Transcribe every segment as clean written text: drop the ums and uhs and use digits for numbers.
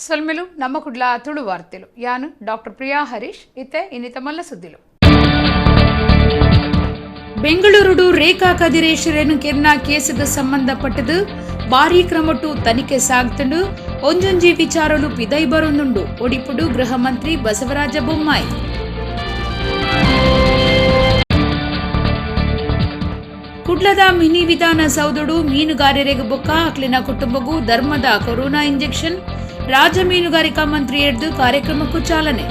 ಸೊಲ್ಮೆಲು ನಮ್ಮ ಕುಡ್ಲ ತುಳು ವಾರ್ತೆಲು. ಯಾನು ಡಾಕ್ಟರ್ ಪ್ರಿಯಾ ಹರೀಶ್. ಇತ್ತೆ ಇನ್ನಿತ ಮಲ್ಲ ಸುದ್ದಿಲು. ಬೆಂಗಳೂರುಡು ರೇಖಾ ಕದಿರೇಶ್ವರನ್ ಕೆರ್ನ ಕೇಸುಗೆ ಸಂಬಂಧಪಟ್ಟದು ಭಾರೀ ಕ್ರಮಟು ತನಿಖೆ ಸಾಗ್ತುಂಡು. ಒಂಜೊಂಜಿ ವಿಚಾರಲು ಪಿದೈ ಬರೊಂದುಂಡು. ಒಡಿಪುಡು ಗೃಹ ಮಂತ್ರಿ ಬಸವರಾಜ ಬೊಮ್ಮಾಯಿ. ಕುಡ್ಲದ ಮಿನಿ ವಿಧಾನಸೌಧಡು ಮೀನುಗಾರರಿಗೆ ಬೊಕ್ಕ ಅಕ್ಲಿನ ಕುಟುಂಬಗೂ ಧರ್ಮದ ಕೊರೋನಾ ಇಂಜೆಕ್ಷನ್. ರಾಜ್ಯ ಮೀನುಗಾರಿಕಾ ಮಂತ್ರಿ ಎಡ್ದು ಕಾರ್ಯಕ್ರಮಕ್ಕೂ ಚಾಲನೆ.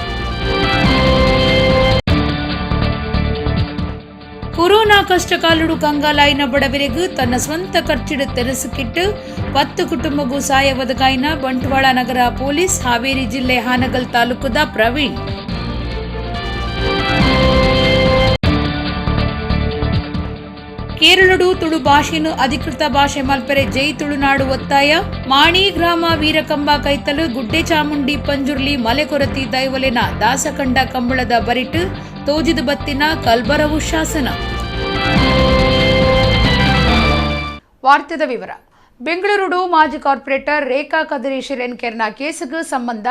ಕೊರೋನಾ ಕಷ್ಟಕಾಲುಡು ಕಂಗಾಲಾಯಿನ ಬಡವರಿಗೂ ತನ್ನ ಸ್ವಂತ ಖರ್ಚಿಡು ತೆರಸುಕಿಟ್ಟು 10 ಕುಟುಂಬಗೂ ಸಾಯ ಒದಗಾಯಿನ ಬಂಟ್ವಾಳ ನಗರ ಪೊಲೀಸ್. ಹಾವೇರಿ ಜಿಲ್ಲೆ ಹಾನಗಲ್ ತಾಲೂಕುದ ಪ್ರವೀಣ್. ಕೇರಳಡು ತುಳು ಭಾಷೆನು ಅಧಿಕೃತ ಭಾಷೆ ಮಲ್ಪೆರೆ ಜೈ ತುಳುನಾಡು ಒತ್ತಾಯ. ಮಾಣಿ ಗ್ರಾಮ ವೀರಕಂಬ ಕೈತಲು ಗುಡ್ಡೆ ಚಾಮುಂಡಿ ಪಂಜುರ್ಲಿ ಮಲೆಕೊರತಿ ದೈವಲೆನ ದಾಸಕಂಡ ಕಂಬಳದ ಬರಿಟು ತೋಜಿದು ಬತ್ತಿನ ಕಲ್ಬರವು ಶಾಸನ. ವಾರ್ತೆದ ವಿವರ. ಬೆಂಗಳೂರುಡು ಮಾಜಿ ಕಾರ್ಪೊರೇಟರ್ ರೇಖಾ ಕದಿರೇಶ್ವರನ್ ಕೆರ್ನ ಕೇಸುಗು ಸಂಬಂಧ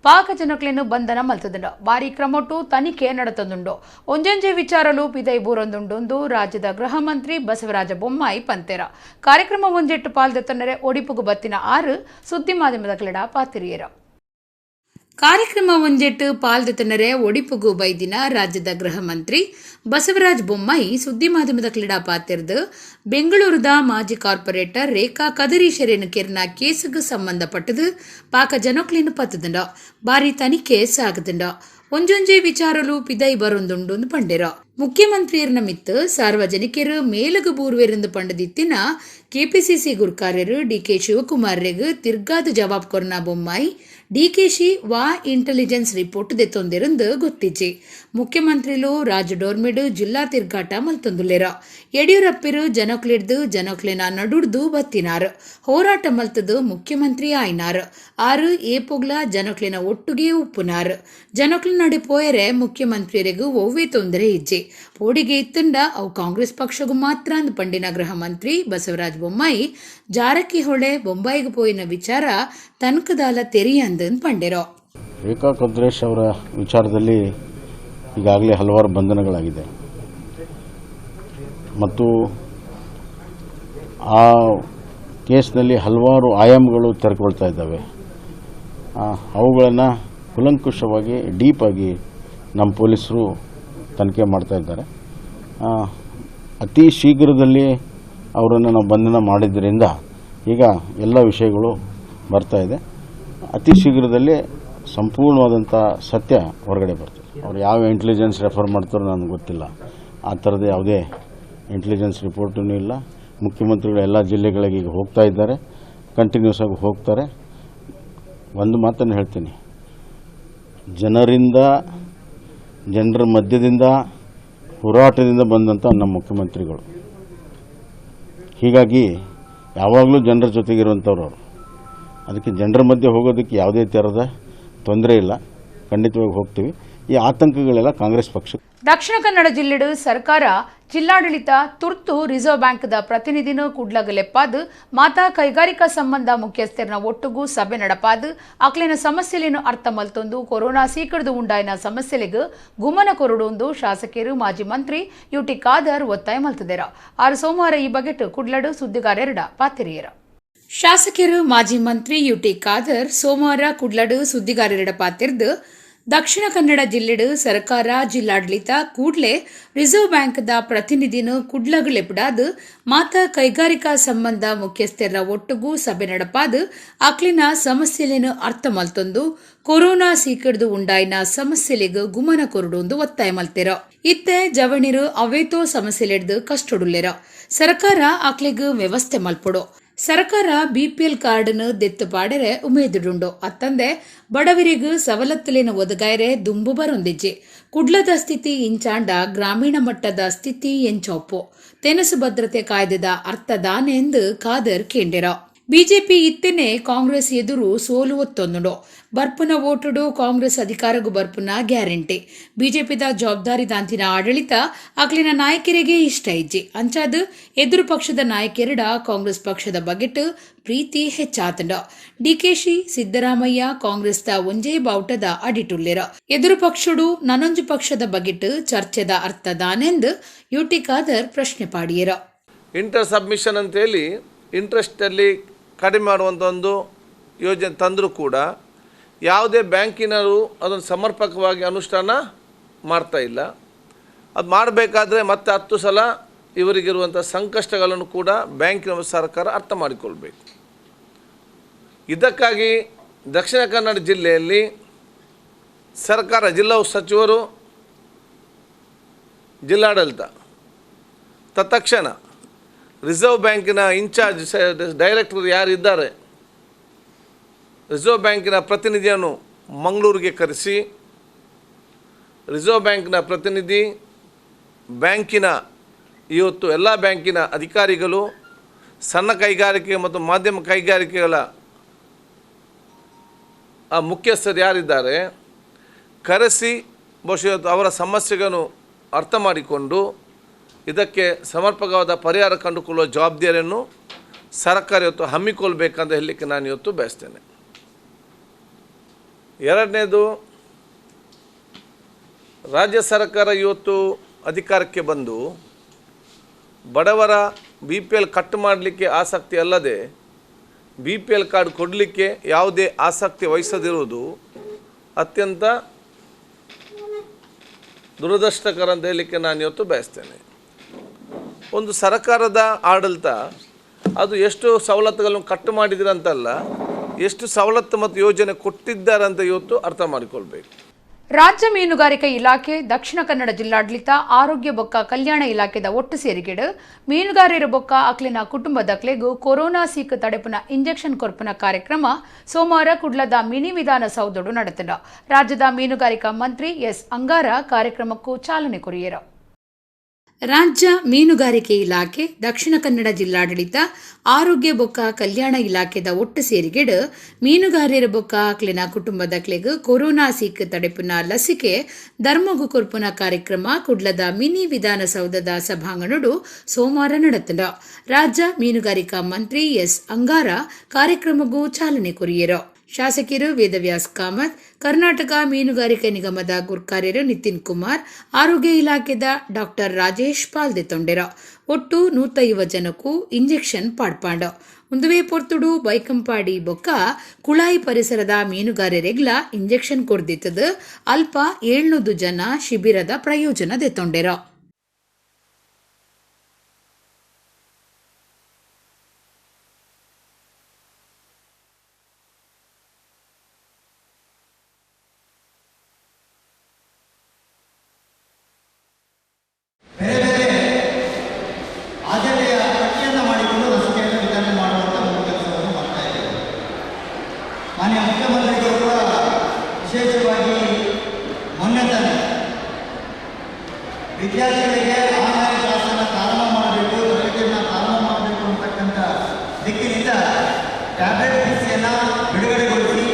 ಪಾಕ ಜನಕ್ಲೆನು ಬಂಧನ ಮಲ್ತದುಂಡು. ಭಾರಿ ಕ್ರಮೊಟ್ಟು ತನಿಖೆ ನಡತದುಂಡು. ಒಂಜೊಂಜೆ ವಿಚಾರಲು ಪಿದೈ ಬೂರೊಂದುಂಡು ರಾಜ್ಯದ ಗೃಹ ಮಂತ್ರಿ ಬಸವರಾಜ ಬೊಮ್ಮಾಯಿ ಪಂತೇರ. ಕಾರ್ಯಕ್ರಮ ಒಂಜೆಟ್ಟು ಪಾಲ್ದೆತ್ತನರೆ ಒಡಿಪುಗು ಬತ್ತಿನ 6 ಸುದ್ದಿ ಮಾಧ್ಯಮದ ಕಲೆಡ ಪಾತಿರಿಯರ. ಕಾರ್ಯಕ್ರಮ ಒಂಜೆಟ್ಟು ಪಾಲ್ದೆತ್ತನರೆ ಒಡಿಪುಗು ಬೈದಿನ ರಾಜ್ಯದ ಗೃಹ ಮಂತ್ರಿ ಬಸವರಾಜ ಬೊಮ್ಮಾಯಿ ಸುದ್ದಿ ಮಾಧ್ಯಮದ ಕ್ರೀಡಾ ಪಾತಿರ್ದು ಬೆಂಗಳೂರುದ ಮಾಜಿ ಕಾರ್ಪೊರೇಟರ್ ರೇಖಾ ಕದರೀಶರೇನು ಕೆರ್ನ ಕೇಸುಗು ಸಂಬಂಧಪಟ್ಟದು ಪಾಕ ಜನಕ್ಲೇನು ಪತ್ತದುಂಡ. ಭಾರಿ ತನಿಖೆ ಸಾಗದುಂಡ. ಒಂಜೊಂಜೆ ವಿಚಾರಲು ಪಿದೈ ಬರೊಂದುಂಡು ಪಂಡೆರ. ಮುಖ್ಯಮಂತ್ರಿಯರ್ನ ಮಿತ್ತು ಸಾರ್ವಜನಿಕರು ಮೇಲಗು ಬೂರ್ವೆರೆಂದು ಪಂಡದಿತ್ತಿನ ಕೆಪಿಸಿಸಿ ಗುರ್ಕಾರ್ಯರು ಡಿಕೆ ಶಿವಕುಮಾರ್ರೆಗ್ ತಿರ್ಗಾದ ಜವಾಬ್ ಕೊರ್ನ ಬೊಮ್ಮಾಯಿ ಡಿಕೆಶಿ ವಾ ಇಂಟೆಲಿಜೆನ್ಸ್ ರಿಪೋರ್ಟ್ ದೆತ್ತೊಂದಿರಂದು ಗೊತ್ತಿಜ್ಜಿ. ಮುಖ್ಯಮಂತ್ರಿಲು ರಾಜ ಡೋರ್ಮಿಡು ಜಿಲ್ಲಾ ತಿರ್ಗಾಟ ಮಲ್ತೊಂದುಲ್ಲೆರ. ಯಡಿಯೂರಪ್ಪರು ಜನಕ್ಲಿಡ್ದು ಜನಕ್ಲೆನ ನಡುಡ್ದು ಬತ್ತಿನಾರ್. ಹೋರಾಟ ಮಲ್ತದು ಮುಖ್ಯಮಂತ್ರಿ ಆಯ್ನಾರ್. ಆರು ಏಪೊಗ್ಲ ಜನಕ್ಲೆನ ಒಟ್ಟುಗೆ ಉಪ್ಪುನಾರ್. ಜನಕ್ಲ ನಡೆ ಪೋಯರೆ ಮುಖ್ಯಮಂತ್ರಿಯರಿಗೂ ಒವ್ವೇ ತೊಂದರೆ ಇಜ್ಜಿ. ಪೋಡಿಗೆ ಇತ್ತಂಡ ಅವು ಕಾಂಗ್ರೆಸ್ ಪಕ್ಷಗೂ ಮಾತ್ರ ಅಂದ್ ಪಂಡಿನ ಗೃಹ ಮಂತ್ರಿ ಬಸವರಾಜ ಬೊಮ್ಮಾಯಿ ಜಾರಕಿಹೊಳೆ ಬೊಂಬಾಯಿಗೆ ಪೋಯಿನ ವಿಚಾರ ತನಕದಾಲ ತೆರಿಯಂದ್ ಪಂಡೆರೋ. ರೇಖಾ ಕದ್ರೇಶ್ ಅವರ ವಿಚಾರದಲ್ಲಿ ಈಗಾಗಲೇ ಹಲವಾರು ಬಂಧನಗಳಾಗಿದೆ ಮತ್ತು ಆ ಕೇಸ್ನಲ್ಲಿ ಹಲವಾರು ಆಯಾಮಗಳು ತೆರೆಕೊಳ್ತಾ ಇದ್ದಾವೆ. ಅವುಗಳನ್ನು ಕುಲಂಕುಷವಾಗಿ ಡೀಪಾಗಿ ನಮ್ಮ ಪೊಲೀಸರು ತನಿಖೆ ಮಾಡ್ತಾ ಇದ್ದಾರೆ. ಅತಿ ಶೀಘ್ರದಲ್ಲಿ ಅವರನ್ನು ನಾವು ಬಂಧನ ಮಾಡಿದ್ದರಿಂದ ಈಗ ಎಲ್ಲ ವಿಷಯಗಳು ಬರ್ತಾ ಇದೆ. ಅತಿ ಶೀಘ್ರದಲ್ಲಿ ಸಂಪೂರ್ಣವಾದಂಥ ಸತ್ಯ ಹೊರಗಡೆ ಬರ್ತದೆ. ಅವ್ರು ಯಾವ ಇಂಟೆಲಿಜೆನ್ಸ್ ರೆಫರ್ ಮಾಡ್ತಾರೋ ನನಗೆ ಗೊತ್ತಿಲ್ಲ. ಆ ಥರದ ಯಾವುದೇ ಇಂಟೆಲಿಜೆನ್ಸ್ ರಿಪೋರ್ಟೂ ಇಲ್ಲ. ಮುಖ್ಯಮಂತ್ರಿಗಳು ಎಲ್ಲ ಜಿಲ್ಲೆಗಳಿಗೆ ಈಗ ಹೋಗ್ತಾ ಇದ್ದಾರೆ, ಕಂಟಿನ್ಯೂಸ್ ಆಗಿ ಹೋಗ್ತಾರೆ. ಒಂದು ಮಾತನ್ನು ಹೇಳ್ತೀನಿ, ಜನರಿಂದ, ಜನರ ಮಧ್ಯದಿಂದ, ಹೋರಾಟದಿಂದ ಬಂದಂಥ ನಮ್ಮ ಮುಖ್ಯಮಂತ್ರಿಗಳು. ಹೀಗಾಗಿ ಯಾವಾಗಲೂ ಜನರ ಜೊತೆಗಿರುವಂಥವ್ರು ಅವರು. ಅದಕ್ಕೆ ಜನರ ಮಧ್ಯೆ ಹೋಗೋದಕ್ಕೆ ಯಾವುದೇ ಥರದ ತೊಂದರೆ ಇಲ್ಲ, ಖಂಡಿತವಾಗಿ ಹೋಗ್ತೀವಿ. ಈ ಆತಂಕಗಳೆಲ್ಲ ಕಾಂಗ್ರೆಸ್ ಪಕ್ಷ. ದಕ್ಷಿಣ ಕನ್ನಡ ಜಿಲ್ಲೆಡು ಸರ್ಕಾರ ಜಿಲ್ಲಾಡಳಿತ ತುರ್ತು ರಿಸರ್ವ್ ಬ್ಯಾಂಕ್ದ ಪ್ರತಿನಿಧಿನೂ ಕುಡ್ಲಗಲೆಪ್ಪಾದು ಮಾತಾ ಕೈಗಾರಿಕಾ ಸಂಬಂಧ ಮುಖ್ಯಸ್ಥರನ ಒಟ್ಟುಗೂ ಸಭೆ ನಡಪಾದು ಅಕ್ಲಿನ ಸಮಸ್ಯೆಲೇನು ಅರ್ಥ ಮಲ್ತೊಂದು ಕೊರೋನಾ ಸೀಕಡ್ದು ಉಂಡಾಯಿನ ಸಮಸ್ಯೆಲೆಗ್ ಗುಮನ ಕೊರಡುಂದು ಶಾಸಕರು ಮಾಜಿ ಮಂತ್ರಿ ಯುಟಿ ಖಾದರ್ ಒತ್ತಾಯ ಮಲ್ತದೇರ. 6 ಸೋಮವಾರ ಈ ಬಗೆಟ್ ಕುಡ್ಲಡು ಸುದ್ದಿಗಾರರೆಡ ಪಾತಿರಿಯರ. ಶಾಸಕರು ಮಾಜಿ ಮಂತ್ರಿ ಯುಟಿ ಖಾದರ್ ಸೋಮವಾರ ಕುಡ್ಲಡು ಸುದ್ದಿಗಾರರೆಡ ಪಾತಿರ್ದು ದಕ್ಷಿಣ ಕನ್ನಡ ಜಿಲ್ಲೆಡು ಸರ್ಕಾರ ಜಿಲ್ಲಾಡಳಿತ ಕೂಡ್ಲೆ ರಿಸರ್ವ್ ಬ್ಯಾಂಕ್ದ ಪ್ರತಿನಿಧಿನು ಕುಡ್ಲಗಲೆಪುಡಾದು ಮಾತಾ ಕೈಗಾರಿಕಾ ಸಂಬಂಧ ಮುಖ್ಯಸ್ಥರ ಒಟ್ಟುಗೂ ಸಭೆ ನಡಪಾದು ಅಕ್ಲಿನ ಸಮಸ್ಯೆಲೇನು ಅರ್ಥ ಮಲ್ತೊಂದು ಕೊರೋನಾ ಸೀಕಡ್ದು ಉಂಡಾಯಿನ ಸಮಸ್ಯೆಲೆಗ್ ಗುಮನ ಕೊರಡು ಒತ್ತಾಯ ಮಲ್ತೆರ. ಇತ್ತೆ ಜವಣಿರು ಅವೇತೋ ಸಮಸ್ಯೆಲೆಡ್ದು ಕಷ್ಟೊಡುಲ್ಲೆರ. ಸರ್ಕಾರ ಅಕ್ಲೆಗ್ ವ್ಯವಸ್ಥೆ ಮಲ್ಪೊಡು. ಸರ್ಕಾರ ಬಿಪಿಎಲ್ ಕಾರ್ಡ್ನು ದೆತ್ತು ಪಾಡೆರೆ ಉಮೇದುಡುಂಡು. ಅತ್ತಂದೆ ಬಡವರಿಗೂ ಸವಲತ್ತುಲೇನು ಒದಗಾಯರೆ ದುಂಬು ಬರೊಂದಿಜ್ಜಿ. ಕುಡ್ಲದ ಸ್ಥಿತಿ ಇಂಚಾಂಡ ಗ್ರಾಮೀಣ ಮಟ್ಟದ ಸ್ಥಿತಿ ಎಂಚೊಪ್ಪು. ತೆನಸು ಭದ್ರತೆ ಕಾಯ್ದೆದ ಅರ್ಥದಾನೆ ಎಂದು ಖಾದರ್ ಕೇಂಡಿರ. ಬಿಜೆಪಿ ಇತ್ತನೆ ಕಾಂಗ್ರೆಸ್ ಎದುರು ಸೋಲು ಒತ್ತೊಂದುಂಡು. ಬರ್ಪುನ ಓಟುಡು ಕಾಂಗ್ರೆಸ್ ಅಧಿಕಾರಗು ಬರ್ಪುನ ಗ್ಯಾರಂಟಿ. ಬಿಜೆಪಿದ ಜವಾಬ್ದಾರಿ ದಾಂತಿನ ಆಡಳಿತ ಅಕ್ಲಿನ ನಾಯಕರಿಗೆ ಇಷ್ಟ ಇಜ್ಜಿ. ಅಂಚಾದ್ ಎದುರು ಪಕ್ಷದ ನಾಯಕೆರಡ ಕಾಂಗ್ರೆಸ್ ಪಕ್ಷದ ಬಗೆಟ್ ಪ್ರೀತಿ ಹೆಚ್ಚಾತಂಡ. ಡಿಕೆಶಿ, ಸಿದ್ದರಾಮಯ್ಯ ಕಾಂಗ್ರೆಸ್ದ ಒಂಜೇ ಬಾವುಟದ ಅಡಿಟುಲ್ಲೆರ್. ಎದುರು ಪಕ್ಷಡು ನನೊಂಜು ಪಕ್ಷದ ಬಗೆಟ್ ಚರ್ಚೆದ ಅರ್ಥ ದಾನೆಂದು ಯುಟಿ ಖಾದರ್ ಪ್ರಶ್ನೆ ಪಾಡಿಯೆರ್. ಇಂಟರ್ ಸಬ್ಮಿಷನ್ ಅಂತೇಳಿ ಇಂಟ್ರೆಸ್ಟಲ್ಲಿ ಕಡಿಮೆ ಮಾಡುವಂಥ ಒಂದು ಯೋಜನೆ ತಂದರೂ ಕೂಡ ಯಾವುದೇ ಬ್ಯಾಂಕಿನವರು ಅದನ್ನು ಸಮರ್ಪಕವಾಗಿ ಅನುಷ್ಠಾನ ಮಾಡ್ತಾ ಇಲ್ಲ. ಅದು ಮಾಡಬೇಕಾದ್ರೆ ಮತ್ತೆ 10 ಸಲ ಇವರಿಗಿರುವಂಥ ಸಂಕಷ್ಟಗಳನ್ನು ಕೂಡ ಬ್ಯಾಂಕಿನ ಸರ್ಕಾರ ಅರ್ಥ ಮಾಡಿಕೊಳ್ಬೇಕು. ಇದಕ್ಕಾಗಿ ದಕ್ಷಿಣ ಕನ್ನಡ ಜಿಲ್ಲೆಯಲ್ಲಿ ಸರ್ಕಾರ, ಜಿಲ್ಲಾ ಸಚಿವರು, ಜಿಲ್ಲಾಡಳಿತ ತತ್ಕ್ಷಣ ರಿಸರ್ವ್ ಬ್ಯಾಂಕಿನ ಇನ್ಚಾರ್ಜ್ ಡೈರೆಕ್ಟರ್ ಯಾರಿದ್ದಾರೆ, ರಿಸರ್ವ್ ಬ್ಯಾಂಕಿನ ಪ್ರತಿನಿಧಿಯನ್ನು ಮಂಗಳೂರಿಗೆ ಕರೆಸಿ, ರಿಸರ್ವ್ ಬ್ಯಾಂಕಿನ ಪ್ರತಿನಿಧಿ, ಬ್ಯಾಂಕಿನ ಇವತ್ತು ಎಲ್ಲ ಬ್ಯಾಂಕಿನ ಅಧಿಕಾರಿಗಳು, ಸಣ್ಣ ಕೈಗಾರಿಕೆ ಮತ್ತು ಮಾಧ್ಯಮ ಕೈಗಾರಿಕೆಗಳ ಆ ಮುಖ್ಯಸ್ಥರು ಯಾರಿದ್ದಾರೆ ಕರೆಸಿ, ಬಹುಶಃ ಇವತ್ತು ಅವರ ಸಮಸ್ಯೆಗಳನ್ನು ಅರ್ಥ ಮಾಡಿಕೊಂಡು ಇದಕ್ಕೆ ಸಮರ್ಪಕವಾದ ಪರಿಹಾರ ಕಂಡುಕೊಳ್ಳುವ ಜವಾಬ್ದಾರಿಯನ್ನು ಸರ್ಕಾರ ಇವತ್ತು ಹಮ್ಮಿಕೊಳ್ಬೇಕಂತ ಹೇಳಲಿಕ್ಕೆ ನಾನು ಇವತ್ತು ಬಯಸ್ತೇನೆ. ಎರಡನೇದು, ರಾಜ್ಯ ಸರ್ಕಾರ ಇವತ್ತು ಅಧಿಕಾರಕ್ಕೆ ಬಂದು ಬಡವರ ಬಿಪಿಎಲ್ ಕಟ್ ಮಾಡಲಿಕ್ಕೆ ಆಸಕ್ತಿ ಅಲ್ಲದೆ ಬಿಪಿಎಲ್ ಕಾರ್ಡ್ ಕೊಡಲಿಕ್ಕೆ ಯಾವುದೇ ಆಸಕ್ತಿ ವಹಿಸದಿರುವುದು ಅತ್ಯಂತ ದುರದೃಷ್ಟಕರ ಅಂತ ಹೇಳಲಿಕ್ಕೆ ನಾನು ಇವತ್ತು ಬಯಸ್ತೇನೆ. ಒಂದು ಸರ್ಕಾರದ ಆಡಳಿತ ಅದು ಎಷ್ಟು ಸವಲತ್ತುಗಳನ್ನು ಕಟ್ ಮಾಡಿದಿರಂತಲ್ಲ, ಎಷ್ಟು ಸವಲತ್ತು ಮತ್ತು ಯೋಜನೆ ಕೊಟ್ಟಿದ್ದಾರೆ ಅಂತ ಇವತ್ತು ಅರ್ಥ ಮಾಡಿಕೊಳ್ಬೇಕು. ರಾಜ್ಯ ಮೀನುಗಾರಿಕೆ ಇಲಾಖೆ, ದಕ್ಷಿಣ ಕನ್ನಡ ಜಿಲ್ಲಾಡಳಿತ, ಆರೋಗ್ಯ ಬೊಕ್ಕ ಕಲ್ಯಾಣ ಇಲಾಖೆದ ಒಟ್ಟು ಸೇರಿಗೆಡು ಮೀನುಗಾರರ ಬೊಕ್ಕ ಅಕ್ಲಿನ ಕುಟುಂಬದಕ್ಲೆಗೂ ಕೊರೋನಾ ಸೀಕು ತಡೆಪುನ ಇಂಜೆಕ್ಷನ್ ಕೊರ್ಪುನ ಕಾರ್ಯಕ್ರಮ ಸೋಮವಾರ ಕುಡ್ಲದ ಮಿನಿ ವಿಧಾನಸೌಧಡು ನಡೆತಂಡ. ರಾಜ್ಯದ ಮೀನುಗಾರಿಕಾ ಮಂತ್ರಿ ಎಸ್ ಅಂಗಾರ ಕಾರ್ಯಕ್ರಮಕ್ಕೂ ಚಾಲನೆ ಕೊರಿಯರು. ರಾಜ್ಯ ಮೀನುಗಾರಿಕೆ ಇಲಾಖೆ, ದಕ್ಷಿಣ ಕನ್ನಡ ಜಿಲ್ಲಾಡಳಿತ, ಆರೋಗ್ಯ ಬೊಕ್ಕ ಕಲ್ಯಾಣ ಇಲಾಖೆದ ಒಟ್ಟು ಸೇರಿಗೆಡು ಮೀನುಗಾರರ ಬೊಕ್ಕ ಅಕ್ಲಿನ ಕುಟುಂಬದಕ್ಲೆಗ್ ಕೊರೋನಾ ಸೀಕು ತಡೆಪುನ ಲಸಿಕೆ ಧರ್ಮಗು ಕೊರ್ಪುನ ಕಾರ್ಯಕ್ರಮ ಕುಡ್ಲದ ಮಿನಿ ವಿಧಾನಸೌಧದ ಸಭಾಂಗಣಡು ಸೋಮವಾರ ನಡೆತಂಡ. ರಾಜ್ಯ ಮೀನುಗಾರಿಕಾ ಮಂತ್ರಿ ಎಸ್ ಅಂಗಾರ ಕಾರ್ಯಕ್ರಮಕ್ಕೂ ಚಾಲನೆ ಕೊರಿಯರು. ಶಾಸಕರು ವೇದವ್ಯಾಸ್ ಕಾಮತ್, ಕರ್ನಾಟಕ ಮೀನುಗಾರಿಕೆ ನಿಗಮದ ಗುರ್ಕಾರ್ಯರು ನಿತಿನ್ ಕುಮಾರ್, ಆರೋಗ್ಯ ಇಲಾಖೆದ ಡಾಕ್ಟರ್ ರಾಜೇಶ್ ಪಾಲ್ದೆತೊಂಡೆರ. ಒಟ್ಟು 150 ಜನಕ್ಕೂ ಇಂಜೆಕ್ಷನ್ ಪಾಡ್ಪಾಂಡ. ಒಂದುವೇ ಪೊರ್ತುಡು ಬೈಕಂಪಾಡಿ ಬೊಕ್ಕ ಕುಳಾಯಿ ಪರಿಸರದ ಮೀನುಗಾರರಿಗ್ಲ ಇಂಜೆಕ್ಷನ್ ಕೊರ್ದಿತ್ತದು ಅಲ್ಪ 700 ಜನ ಶಿಬಿರದ ಪ್ರಯೋಜನ ದೆತ್ತೊಂಡೆರ. ಬೇರೆ ಬೇರೆ ಆದ್ಯತೆಯ ಪಟ್ಟಿಯನ್ನು ಮಾಡಿಕೊಂಡು ಲಸಿಕೆಯನ್ನು ವಿತರಣೆ ಮಾಡುವಂಥ ಒಂದು ಕೆಲಸವನ್ನು ಮಾಡ್ತಾ ಇದ್ದೇವೆ. ಮಾನ್ಯ ಮುಖ್ಯಮಂತ್ರಿಗಳು ಕೂಡ ವಿಶೇಷವಾಗಿ ಮೊನ್ನೆ ತಾನೆ ವಿದ್ಯಾರ್ಥಿಗಳಿಗೆ ಆನ್ಲೈನ್ ಕ್ಲಾಸನ್ನು ಪ್ರಾರಂಭ ಮಾಡಬೇಕು, ತರಗತಿಯನ್ನು ಪ್ರಾರಂಭ ಮಾಡಬೇಕು ಅಂತಕ್ಕಂಥ ದಿಕ್ಕಿನಿಂದ ಟ್ಯಾಬ್ಲೆಟ್ ಪಿಸಿಯನ್ನು ಬಿಡುಗಡೆಗೊಳಿಸಿ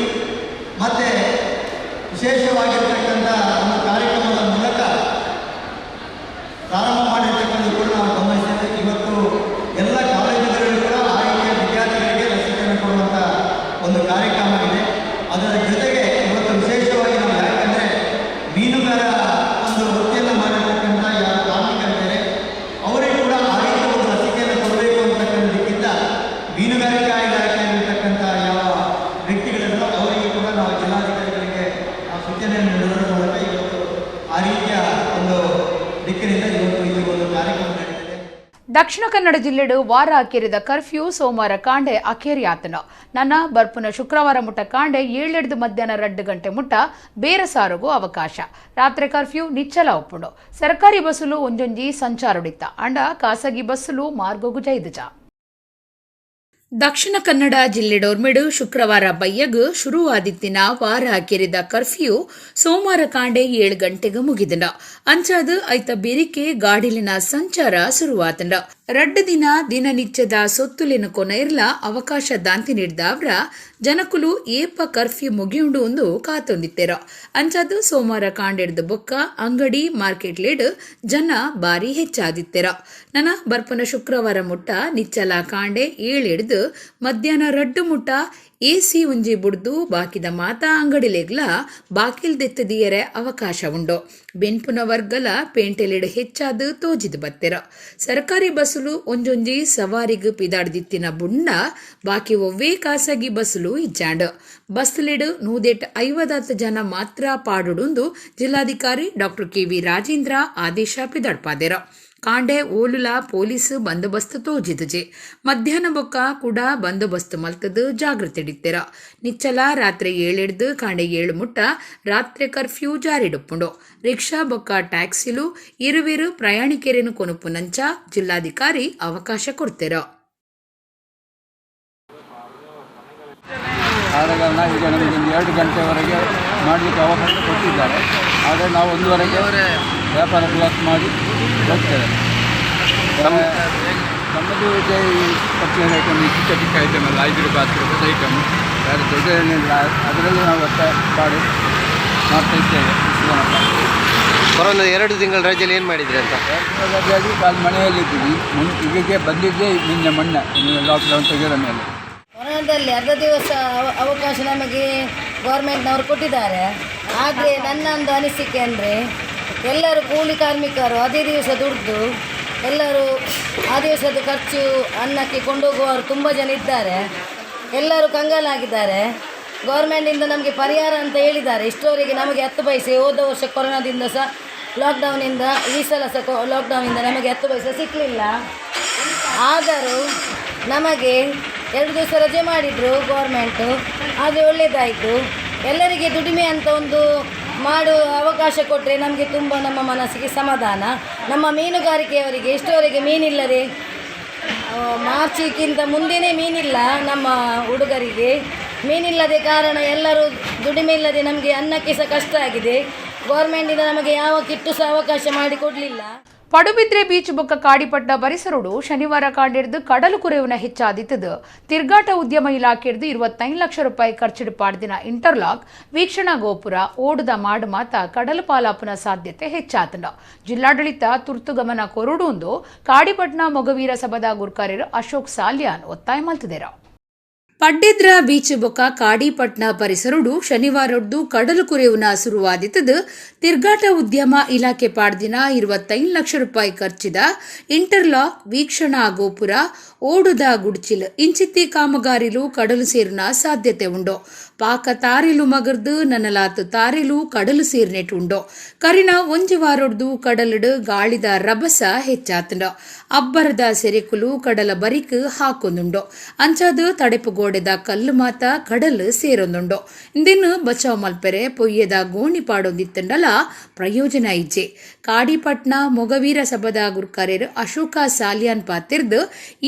ಮತ್ತು ವಿಶೇಷವಾಗಿರ್ತಕ್ಕಂಥ ಒಂದು ಕಾರ್ಯಕ್ರಮದ ಮೂಲಕ ಪ್ರಾರಂಭ ಮಾಡಿರ್ತಕ್ಕಂಥ ಕೂಡ ನಾವು ಗಮನಿಸಿದ್ದೇವೆ. ಇವತ್ತು ಎಲ್ಲ ಕಾಲೇಜುಗಳಲ್ಲಿ ಕೂಡ ಆ ರೀತಿಯ ವಿದ್ಯಾರ್ಥಿಗಳಿಗೆ ಲಸಿಕೆಯನ್ನು ಕೊಡುವಂಥ ಒಂದು ಕಾರ್ಯಕ್ರಮ ಇದೆ. ಅದರ ಜೊತೆಗೆ ಇವತ್ತು ವಿಶೇಷವಾಗಿ ನಾವು ಯಾಕಂದರೆ ಮೀನುಗಾರ ಒಂದು ವೃತ್ತಿಯನ್ನು ಮಾಡಿರ್ತಕ್ಕಂಥ ಯಾರು ಕಾರ್ಮಿಕರಿದ್ದಾರೆ ಅವರಿಗೆ ಕೂಡ ಆ ರೀತಿಯ ಒಂದು ಲಸಿಕೆಯನ್ನು ಕೊಡಬೇಕು ಅಂತಕ್ಕಂಥ ದಿಕ್ಕಿಂದ ಮೀನುಗಾರಿಕಾ ಇಲಾಖೆಯಲ್ಲಿರ್ತಕ್ಕಂಥ ಯಾವ ವ್ಯಕ್ತಿಗಳಿದ್ದಾರೋ ಅವರಿಗೆ ಕೂಡ ನಾವು ಜಿಲ್ಲಾಧಿಕಾರಿಗಳಿಗೆ ಆ ಸೂಚನೆಯನ್ನು ನೀಡುವುದರ ಮೂಲಕ ಇವತ್ತು ಆ ರೀತಿಯ ಒಂದು ದಿಕ್ಕಿನಿಂದ ಇವತ್ತು ಈ ಒಂದು ಕಾರ್ಯಕ್ರಮ ನಡೀತಿದೆ. ದಕ್ಷಿಣ ಕನ್ನಡ ಜಿಲ್ಲೆಡು ವಾರ ಅಕೇರಿದ ಕರ್ಫ್ಯೂ ಸೋಮವಾರ ಕಾಂಡೆ ಅಕೇರಿಯಾತನ. ನನ್ನ ಬರ್ಪುನ ಶುಕ್ರವಾರ ಮುಟ್ಟ ಕಾಂಡೆ 7 ಮಧ್ಯಾಹ್ನ 2 ಗಂಟೆ ಮುಟ್ಟ ಬೇರಸಾರುಗೂ ಅವಕಾಶ. ರಾತ್ರಿ ಕರ್ಫ್ಯೂ ನಿಚ್ಚಲ ಒಪ್ಪುಂಡು. ಸರ್ಕಾರಿ ಬಸ್ಸುಲು ಒಂಜೊಂಜಿ ಸಂಚಾರಡಿತ್ತ ಅಂಡ ಖಾಸಗಿ ಬಸ್ಸುಲು ಮಾರ್ಗೋಗು ಜೈದುಜ. ದಕ್ಷಿಣ ಕನ್ನಡ ಜಿಲ್ಲೆಡೋರ್ಮೆಡು ಶುಕ್ರವಾರ ಬಯ್ಯಗ್ ಶುರುವಾದಿತ್ತಿನ ವಾರ ಕೆರಿದ ಕರ್ಫ್ಯೂ ಸೋಮವಾರ ಕಾಂಡೆ 7 ಗಂಟೆಗೆ ಮುಗಿದಂಡ. ಅಂಚಾದ ಐತ ಬೆರಿಕೆ ಗಾಡಿಲಿನ ಸಂಚಾರ ಶುರುವಾತಂಡ. ರಡ್ಡು ದಿನ ದಿನನಿತ್ಯದ ಸೊತ್ತುಲೆನು ಕೊನೈರ್ಲ ಅವಕಾಶ ದಾಂತಿ ನೀಡ್ದಾವ್ರ ಜನಕುಲು ಏಪ ಕರ್ಫ್ಯೂ ಮುಗಿಯುಂಡು ಒಂದು ಕಾತೊಂದಿತ್ತೆರ. ಅಂಚಾದ ಸೋಮವಾರ ಕಾಂಡೆಡ್ದ ಬೊಕ್ಕ ಅಂಗಡಿ ಮಾರ್ಕೆಟ್ ಲೇಡ್ ಜನ ಬಾರಿ ಹೆಚ್ಚಾದಿತ್ತೆರ. ನನ ಬರ್ಪನ ಶುಕ್ರವಾರ ಮುಟ್ಟ ನಿಚ್ಚಲ ಕಾಂಡೆ 7 ಹಿಡ್ದು ಮಧ್ಯಾಹ್ನ 2 ಮುಟ್ಟ ಎಸಿ ಒಂಜಿ ಬುಡ್ದು ಬಾಕಿದ ಮಾತಾ ಅಂಗಡಿಲೆಗ್ಲ ಬಾಕಿಲ್ ದೆತ್ತದಿಯರೆ ಅವಕಾಶ ಉಂಡು. ಬೆನ್ಪುನ ವರ್ಗಲ ಪೇಂಟೆಲೆಡ್ ಹೆಚ್ಚಾದ ತೋಜಿದ್ ಬತ್ತೆರ. ಸರ್ಕಾರಿ ಬಸ್ಸುಲು ಒಂಜೊಂಜಿ ಸವಾರಿಗ್ ಪಿದಾಡ್ದಿತ್ತಿನ ಬುಂಡ ಬಾಕಿ ಒವ್ವೇ ಖಾಸಗಿ ಬಸ್ಸುಲು ಇಜ್ಜಾಂಡ್. ಬಸ್ಲೆಡ್ 150 ಜನ ಮಾತ್ರ ಪಾಡುಡುಂದು ಜಿಲ್ಲಾಧಿಕಾರಿ ಡಾಕ್ಟರ್ ಕೆವಿ ರಾಜೇಂದ್ರ ಆದೇಶ ಪಿದಾಡ್ಪಾದೆರ. ಕಾಂಡೆ ಓಲುಲ ಪೊಲೀಸ್ ಬಂದೋಬಸ್ತ್ ತೋಜಿದುಜೆ. ಮಧ್ಯಾಹ್ನ ಬೊಕ್ಕ ಕೂಡ ಬಂದೋಬಸ್ತ್ ಮಲ್ತದು ಜಾಗೃತಿ ಹಿಡಿತೆರ. ನಿಚ್ಚಲ ರಾತ್ರಿ 7 ಕಾಂಡೆ 7 ಮುಟ್ಟ ರಾತ್ರಿ ಕರ್ಫ್ಯೂ ಜಾರಿಡುಪ್ಪುಂಡು. ರಿಕ್ಷಾ ಬೊಕ್ಕ ಟ್ಯಾಕ್ಸಿಲು ಇರುವಿರು ಪ್ರಯಾಣಿಕರೇನು ಕೊನುಪುನಂಚ ಜಿಲ್ಲಾಧಿಕಾರಿ ಅವಕಾಶ ಕೊಡ್ತೆರ. ಆದ ಕಾರಣ ಈಗ ನಮಗೆ ಒಂದು 2 ಗಂಟೆವರೆಗೆ ಮಾಡಲಿಕ್ಕೆ ಅವಕಾಶ ಕೊಟ್ಟಿದ್ದಾರೆ. ಆದರೆ ನಾವು 1ವರೆಗೆ ವ್ಯಾಪಾರ ಕ್ಲೋಸ್ ಮಾಡಿ ಹೋಗ್ತೇವೆ. ನಮ್ಮದು ಇದೆ ಈ ಪರ್ಚೇಸ್ ಐಟಮ್, ಈ ಚಿಕ್ಕ ಚಿಕ್ಕ ಐಟಮ್ ಎಲ್ಲ 5 ರೂಪಾಯಿ 10 ರೂಪಾಯಿ ಐಟಮ್, ಬೇರೆ ದೊಡ್ಡ ಏನಿಲ್ಲ. ಅದರಲ್ಲಿ ನಾವು ಒಟ್ಟ ಪಾಡು ಮಾಡ್ತಾ ಇದ್ದೇವೆ. ಕೊರೋನಾ 2 ತಿಂಗಳ ರಜೆಯಲ್ಲಿ ಏನು ಮಾಡಿದ್ರಿ ಅಂತ? 2 ತಿಂಗಳ ರಜೆಯಲ್ಲಿ ಕಾಲು ಮನೆಯಲ್ಲಿದ್ದೀವಿ. ಈಗೀಗ ಬಂದಿದ್ದೇ ನಿನ್ನೆ ಮೊನ್ನೆ ಲಾಕ್ಡೌನ್ ತೆಗೆದ ಮೇಲೆ. ಕೊರೋನಾದಲ್ಲಿ ಅರ್ಧ ದಿವಸ ಅವಕಾಶ ನಮಗೆ ಗೌರ್ಮೆಂಟ್ನವರು ಕೊಟ್ಟಿದ್ದಾರೆ. ಆದರೆ ನನ್ನ ಒಂದು ಅನಿಸಿಕೆ ಅಂದರೆ ಎಲ್ಲರೂ ಕೂಲಿ ಕಾರ್ಮಿಕರು ಅದೇ ದಿವಸ ದುಡ್ದು ಎಲ್ಲರೂ ಆ ದಿವಸದ ಖರ್ಚು ಅನ್ನಕ್ಕೆ ಕೊಂಡೋಗುವವರು ತುಂಬ ಜನ ಇದ್ದಾರೆ. ಎಲ್ಲರೂ ಕಂಗಾಲಾಗಿದ್ದಾರೆ. ಗೌರ್ಮೆಂಟಿಂದ ನಮಗೆ ಪರಿಹಾರ ಅಂತ ಹೇಳಿದ್ದಾರೆ. ಇಷ್ಟರವರೆಗೆ ನಮಗೆ 10 ಪೈಸೆ, ಹೋದ ವರ್ಷ ಕೊರೋನಾದಿಂದ ಸಹ ಲಾಕ್ಡೌನಿಂದ, ಈ ಸಲ ಸಹ ಲಾಕ್ಡೌನಿಂದ ನಮಗೆ 10 ಪೈಸೆ ಸಿಕ್ಕಲಿಲ್ಲ. ಆದರೂ ನಮಗೆ 2 ದಿವಸ ರಜೆ ಮಾಡಿದರು ಗೌರ್ಮೆಂಟು, ಆದರೆ ಒಳ್ಳೆಯದಾಯಿತು. ಎಲ್ಲರಿಗೆ ದುಡಿಮೆ ಅಂತ ಒಂದು ಮಾಡುವ ಅವಕಾಶ ಕೊಟ್ಟರೆ ನಮಗೆ ತುಂಬ ನಮ್ಮ ಮನಸ್ಸಿಗೆ ಸಮಾಧಾನ. ನಮ್ಮ ಮೀನುಗಾರಿಕೆಯವರಿಗೆ ಇಷ್ಟವರೆಗೆ ಮೀನಿಲ್ಲದೆ, ಮಾರ್ಚಿಗಿಂತ ಮುಂದೆಯೇ ಮೀನಿಲ್ಲ. ನಮ್ಮ ಹುಡುಗರಿಗೆ ಮೀನಿಲ್ಲದೆ ಕಾರಣ ಎಲ್ಲರೂ ದುಡಿಮೆ ಇಲ್ಲದೆ ನಮಗೆ ಅನ್ನಕ್ಕೆ ಸಹ ಕಷ್ಟ ಆಗಿದೆ. ಗೌರ್ಮೆಂಟಿಂದ ನಮಗೆ ಯಾವ ಕಿಟ್ಟು ಸಹ ಅವಕಾಶ ಮಾಡಿಕೊಡಲಿಲ್ಲ. ಪಡುಬಿದ್ರೆ ಬೀಚ್ ಬೊಕ್ಕ ಕಾಡಿಪಟ್ಟ ಪರಿಸರಡು ಶನಿವಾರ ಕಾಂಡಿಡ್ದು ಕಡಲು ಕುರೆಯುವನ ಹೆಚ್ಚಾದಿತ್ತದು. ತಿರ್ಗಾಟ ಉದ್ಯಮ ಇಲಾಖೆಡ್ದು 25 ಲಕ್ಷ ರೂಪಾಯಿ ಖರ್ಚಿಡು ಪಾಡ್ದಿನ ಇಂಟರ್ಲಾಕ್ ವೀಕ್ಷಣಾ ಗೋಪುರ ಓಡುದ ಮಾಡು ಮಾತ ಕಡಲು ಪಾಲಾಪುನ ಸಾಧ್ಯತೆ ಹೆಚ್ಚಾತಂಡ. ಜಿಲ್ಲಾಡಳಿತ ತುರ್ತು ಗಮನ ಕೊರಡು ಕಾಡಿಪಟ್ನ ಮೊಗವೀರ ಸಭದ ಗುರ್ಕಾರ್ಯರು ಅಶೋಕ್ ಸಾಲ್ಯಾನ್ ಒತ್ತಾಯ ಮಲ್ತಿದೆರ. ಪಡ್ಡೆದ್ರ ಬೀಚ್ ಬೊಕ್ಕ ಕಾಡಿಪಟ್ನ ಪರಿಸರಡು ಶನಿವಾರೊಡ್ದು ಕಡಲು ಕುರೆಯುವನ ಶುರುವಾದಿತ್ತದು. ತಿರ್ಗಾಟ ಉದ್ಯಮ ಇಲಾಖೆ ಪಾಡ್ದಿನ 25 ಲಕ್ಷ ರೂಪಾಯಿ ಖರ್ಚಿದ ಇಂಟರ್ಲಾಕ್ ವೀಕ್ಷಣಾ ಗೋಪುರ ಓಡುದ ಗುಡ್ಚಿಲ್ ಇಂಚಿತ್ತಿ ಕಾಮಗಾರಿಲು ಕಡಲು ಸೇರುನ ಸಾಧ್ಯತೆ ಉಂಡು. ಪಾಕ ತಾರಿಲು ಮಗರ್ದು ನನಲಾತು ತಾರಿಲು ಕಡಲು ಸೇರ್ನೆಟ್ ಉಂಡು. ಕರಿನ ಒಂಜಿ ವಾರೊಡ್ದು ಕಡಲುಡು ಗಾಳಿದ ರಭಸ ಹೆಚ್ಚಾತಂಡ. ಅಬ್ಬರದ ಸೆರೆಕುಲು ಕಡಲ ಬರಿಕ್ ಹಾಕೊಂದುಂಡು. ಅಂಚಾದು ತಡೆಪು ಗೋಡೆದ ಕಲ್ಲು ಮಾತ ಕಡಲು ಸೇರೊಂದುಂಡು. ಇಂದಿನ ಬಚಾವ್ ಮಲ್ಪೆರೆ ಪೊಯ್ಯದ ಗೋಣಿ ಪಾಡೊಂದಿತ್ತಂಡಲ ಪ್ರಯೋಜನ ಇಜ್ಜೆ. ಕಾಡಿಪಟ್ನ ಮೊಗವೀರ ಸಭದ ಗುರ್ಕಾರ್ಯರು ಅಶೋಕ ಸಾಲಿಯಾನ್ ಪಾತಿರ್ದು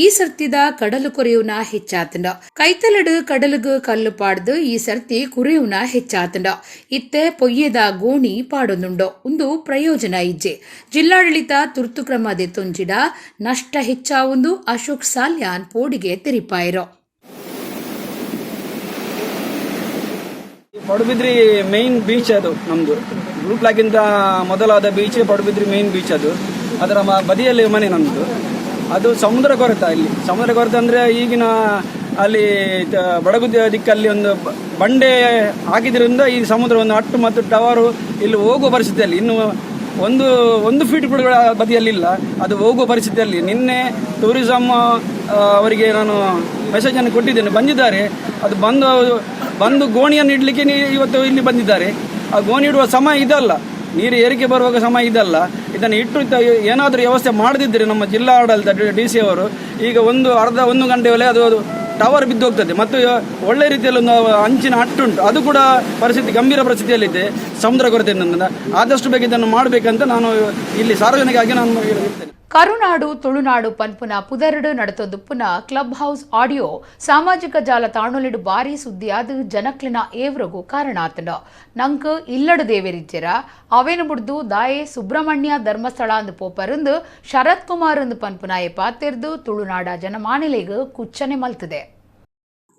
ಈ ಸರ್ತಿದ ಕಡಲು ಕೊರೆಯುವನ ಹೆಚ್ಚಾತಂಡ. ಕೈತಲಡು ಕಡಲುಗು ಕಲ್ಲು ಪಾಡ್ದು ಈ ಸರ್ತಿ ಕುರೆಯುವನ ಹೆಚ್ಚಾತಂಡ. ಇತ್ತೆ ಪೊಯ್ಯದ ಗೋಣಿ ಪಾಡೊಂದುಂಡು. ಒಂದು ಪ್ರಯೋಜನ ಇಜ್ಜೆ. ಜಿಲ್ಲಾಡಳಿತ ತುರ್ತು ಕ್ರಮ ದೆತ್ತೊಂಜಿಡ ನಷ್ಟ ಹೆಚ್ಚಾವೊಂದು ಅಶೋಕ್ ಸಾಲ್ಯಾನ್ ಪೋಡಿಗೆ ತೆರಿಪಾಯಿರೋ. ಪಡುಬಿದ್ರಿ ಮೇನ್ ಬೀಚ್ ಅದು ನಮ್ದು. ಗ್ರೂಪ್ ಲಾಗಿಂತ ಮೊದಲಾದ ಬೀಚ್ ಪಡುಬಿದ್ರಿ ಮೇನ್ ಬೀಚ್ ಅದು. ಅದರ ಬದಿಯಲ್ಲಿ ಮನೆ ನಮ್ದು. ಅದು ಸಮುದ್ರ ಕೊರೆತ. ಇಲ್ಲಿ ಸಮುದ್ರ ಕೊರೆತ ಅಂದ್ರೆ ಈಗಿನ ಅಲ್ಲಿ ಬಡಗು ದಿಕ್ಕಲ್ಲಿ ಒಂದು ಬಂಡೆ ಹಾಕಿದ್ರಿಂದ ಈ ಸಮುದ್ರ ಒಂದು ಅಟ್ಟು ಮತ್ತು ಟವರು ಇಲ್ಲಿ ಹೋಗುವ ಪರಿಸ್ಥಿತಿಯಲ್ಲಿ ಇನ್ನು ಒಂದು ಫೀಟ್ ಕೂಡ ಬದಿಯಲ್ಲಿಲ್ಲ. ಅದು ಹೋಗುವ ಪರಿಸ್ಥಿತಿಯಲ್ಲಿ ನಿನ್ನೆ ಟೂರಿಸಮ್ ಅವರಿಗೆ ನಾನು ಮೆಸೇಜನ್ನು ಕೊಟ್ಟಿದ್ದೇನೆ, ಬಂದಿದ್ದಾರೆ. ಅದು ಬಂದು ಗೋಣಿಯನ್ನು ಇಡಲಿಕ್ಕೆ ಇವತ್ತು ಇಲ್ಲಿ ಬಂದಿದ್ದಾರೆ. ಆ ಗೋಣಿ ಇಡುವ ಸಮಯ ಇದಲ್ಲ, ನೀರು ಏರಿಕೆ ಬರುವಾಗ ಸಮಯ ಇದಲ್ಲ. ಇದನ್ನು ಇಟ್ಟು ಏನಾದರೂ ವ್ಯವಸ್ಥೆ ಮಾಡದಿದ್ದರೆ ನಮ್ಮ ಜಿಲ್ಲಾ ಆಡಳಿತ ಡಿ ಸಿ ಅವರು ಈಗ ಒಂದು ಅರ್ಧ ಒಂದು ಗಂಟೆಯಲ್ಲೇ ಅದು ಟವರ್ ಬಿದ್ದು ಹೋಗ್ತದೆ. ಮತ್ತು ಒಳ್ಳೆ ರೀತಿಯಲ್ಲಿ ಒಂದು ಅಂಚಿನ ಅಟ್ಟುಂಟು, ಅದು ಕೂಡ ಪರಿಸ್ಥಿತಿ ಗಂಭೀರ ಪರಿಸ್ಥಿತಿಯಲ್ಲಿದೆ ಸಮುದ್ರ ಕೊರತೆಯಿಂದ. ಆದಷ್ಟು ಬೇಗ ಇದನ್ನು ಮಾಡಬೇಕಂತ ನಾನು ಇಲ್ಲಿ ಸಾರ್ವಜನಿಕವಾಗಿ ನಾನು ಹೇಳ್ತೇನೆ. Karunadu Tulunadu ಪನ್ಪುನ ಪುದರ್ಡ್ ನಡತೊಂದುಪ್ಪುನ club house audio ಸಾಮಾಜಿಕ ಜಾಲತಾಣೊಲೆಡ್ ಬಾರಿ ಸುದ್ದಿಯಾದ್ ಜನಕ್ಲೆನ ಏವ್ರಗು ಕಾರಣ ಆತ್ಂಡ್. ನಂಕ್ ಇಲ್ಲಡ್ ದೇವೆರಿಜ್ಜೆರ ಅವೆನ್ ಬುಡ್ದು ದಾಯೆ ಸುಬ್ರಹ್ಮಣ್ಯ ಧರ್ಮಸ್ಥಳ ಅಂದ್ ಪೋಪೆರಂದ್ ಶರತ್ ಕುಮಾರ್ ಅಂದ್ ಪನ್ಪುನಾಯೆ ಪಾತೆರ್ದ್ ತುಳುನಾಡ ಜನಮಾನಿಲೆಗ್ ಕುಚ್ಚನೆ ಮಲ್ತ್ದೆ.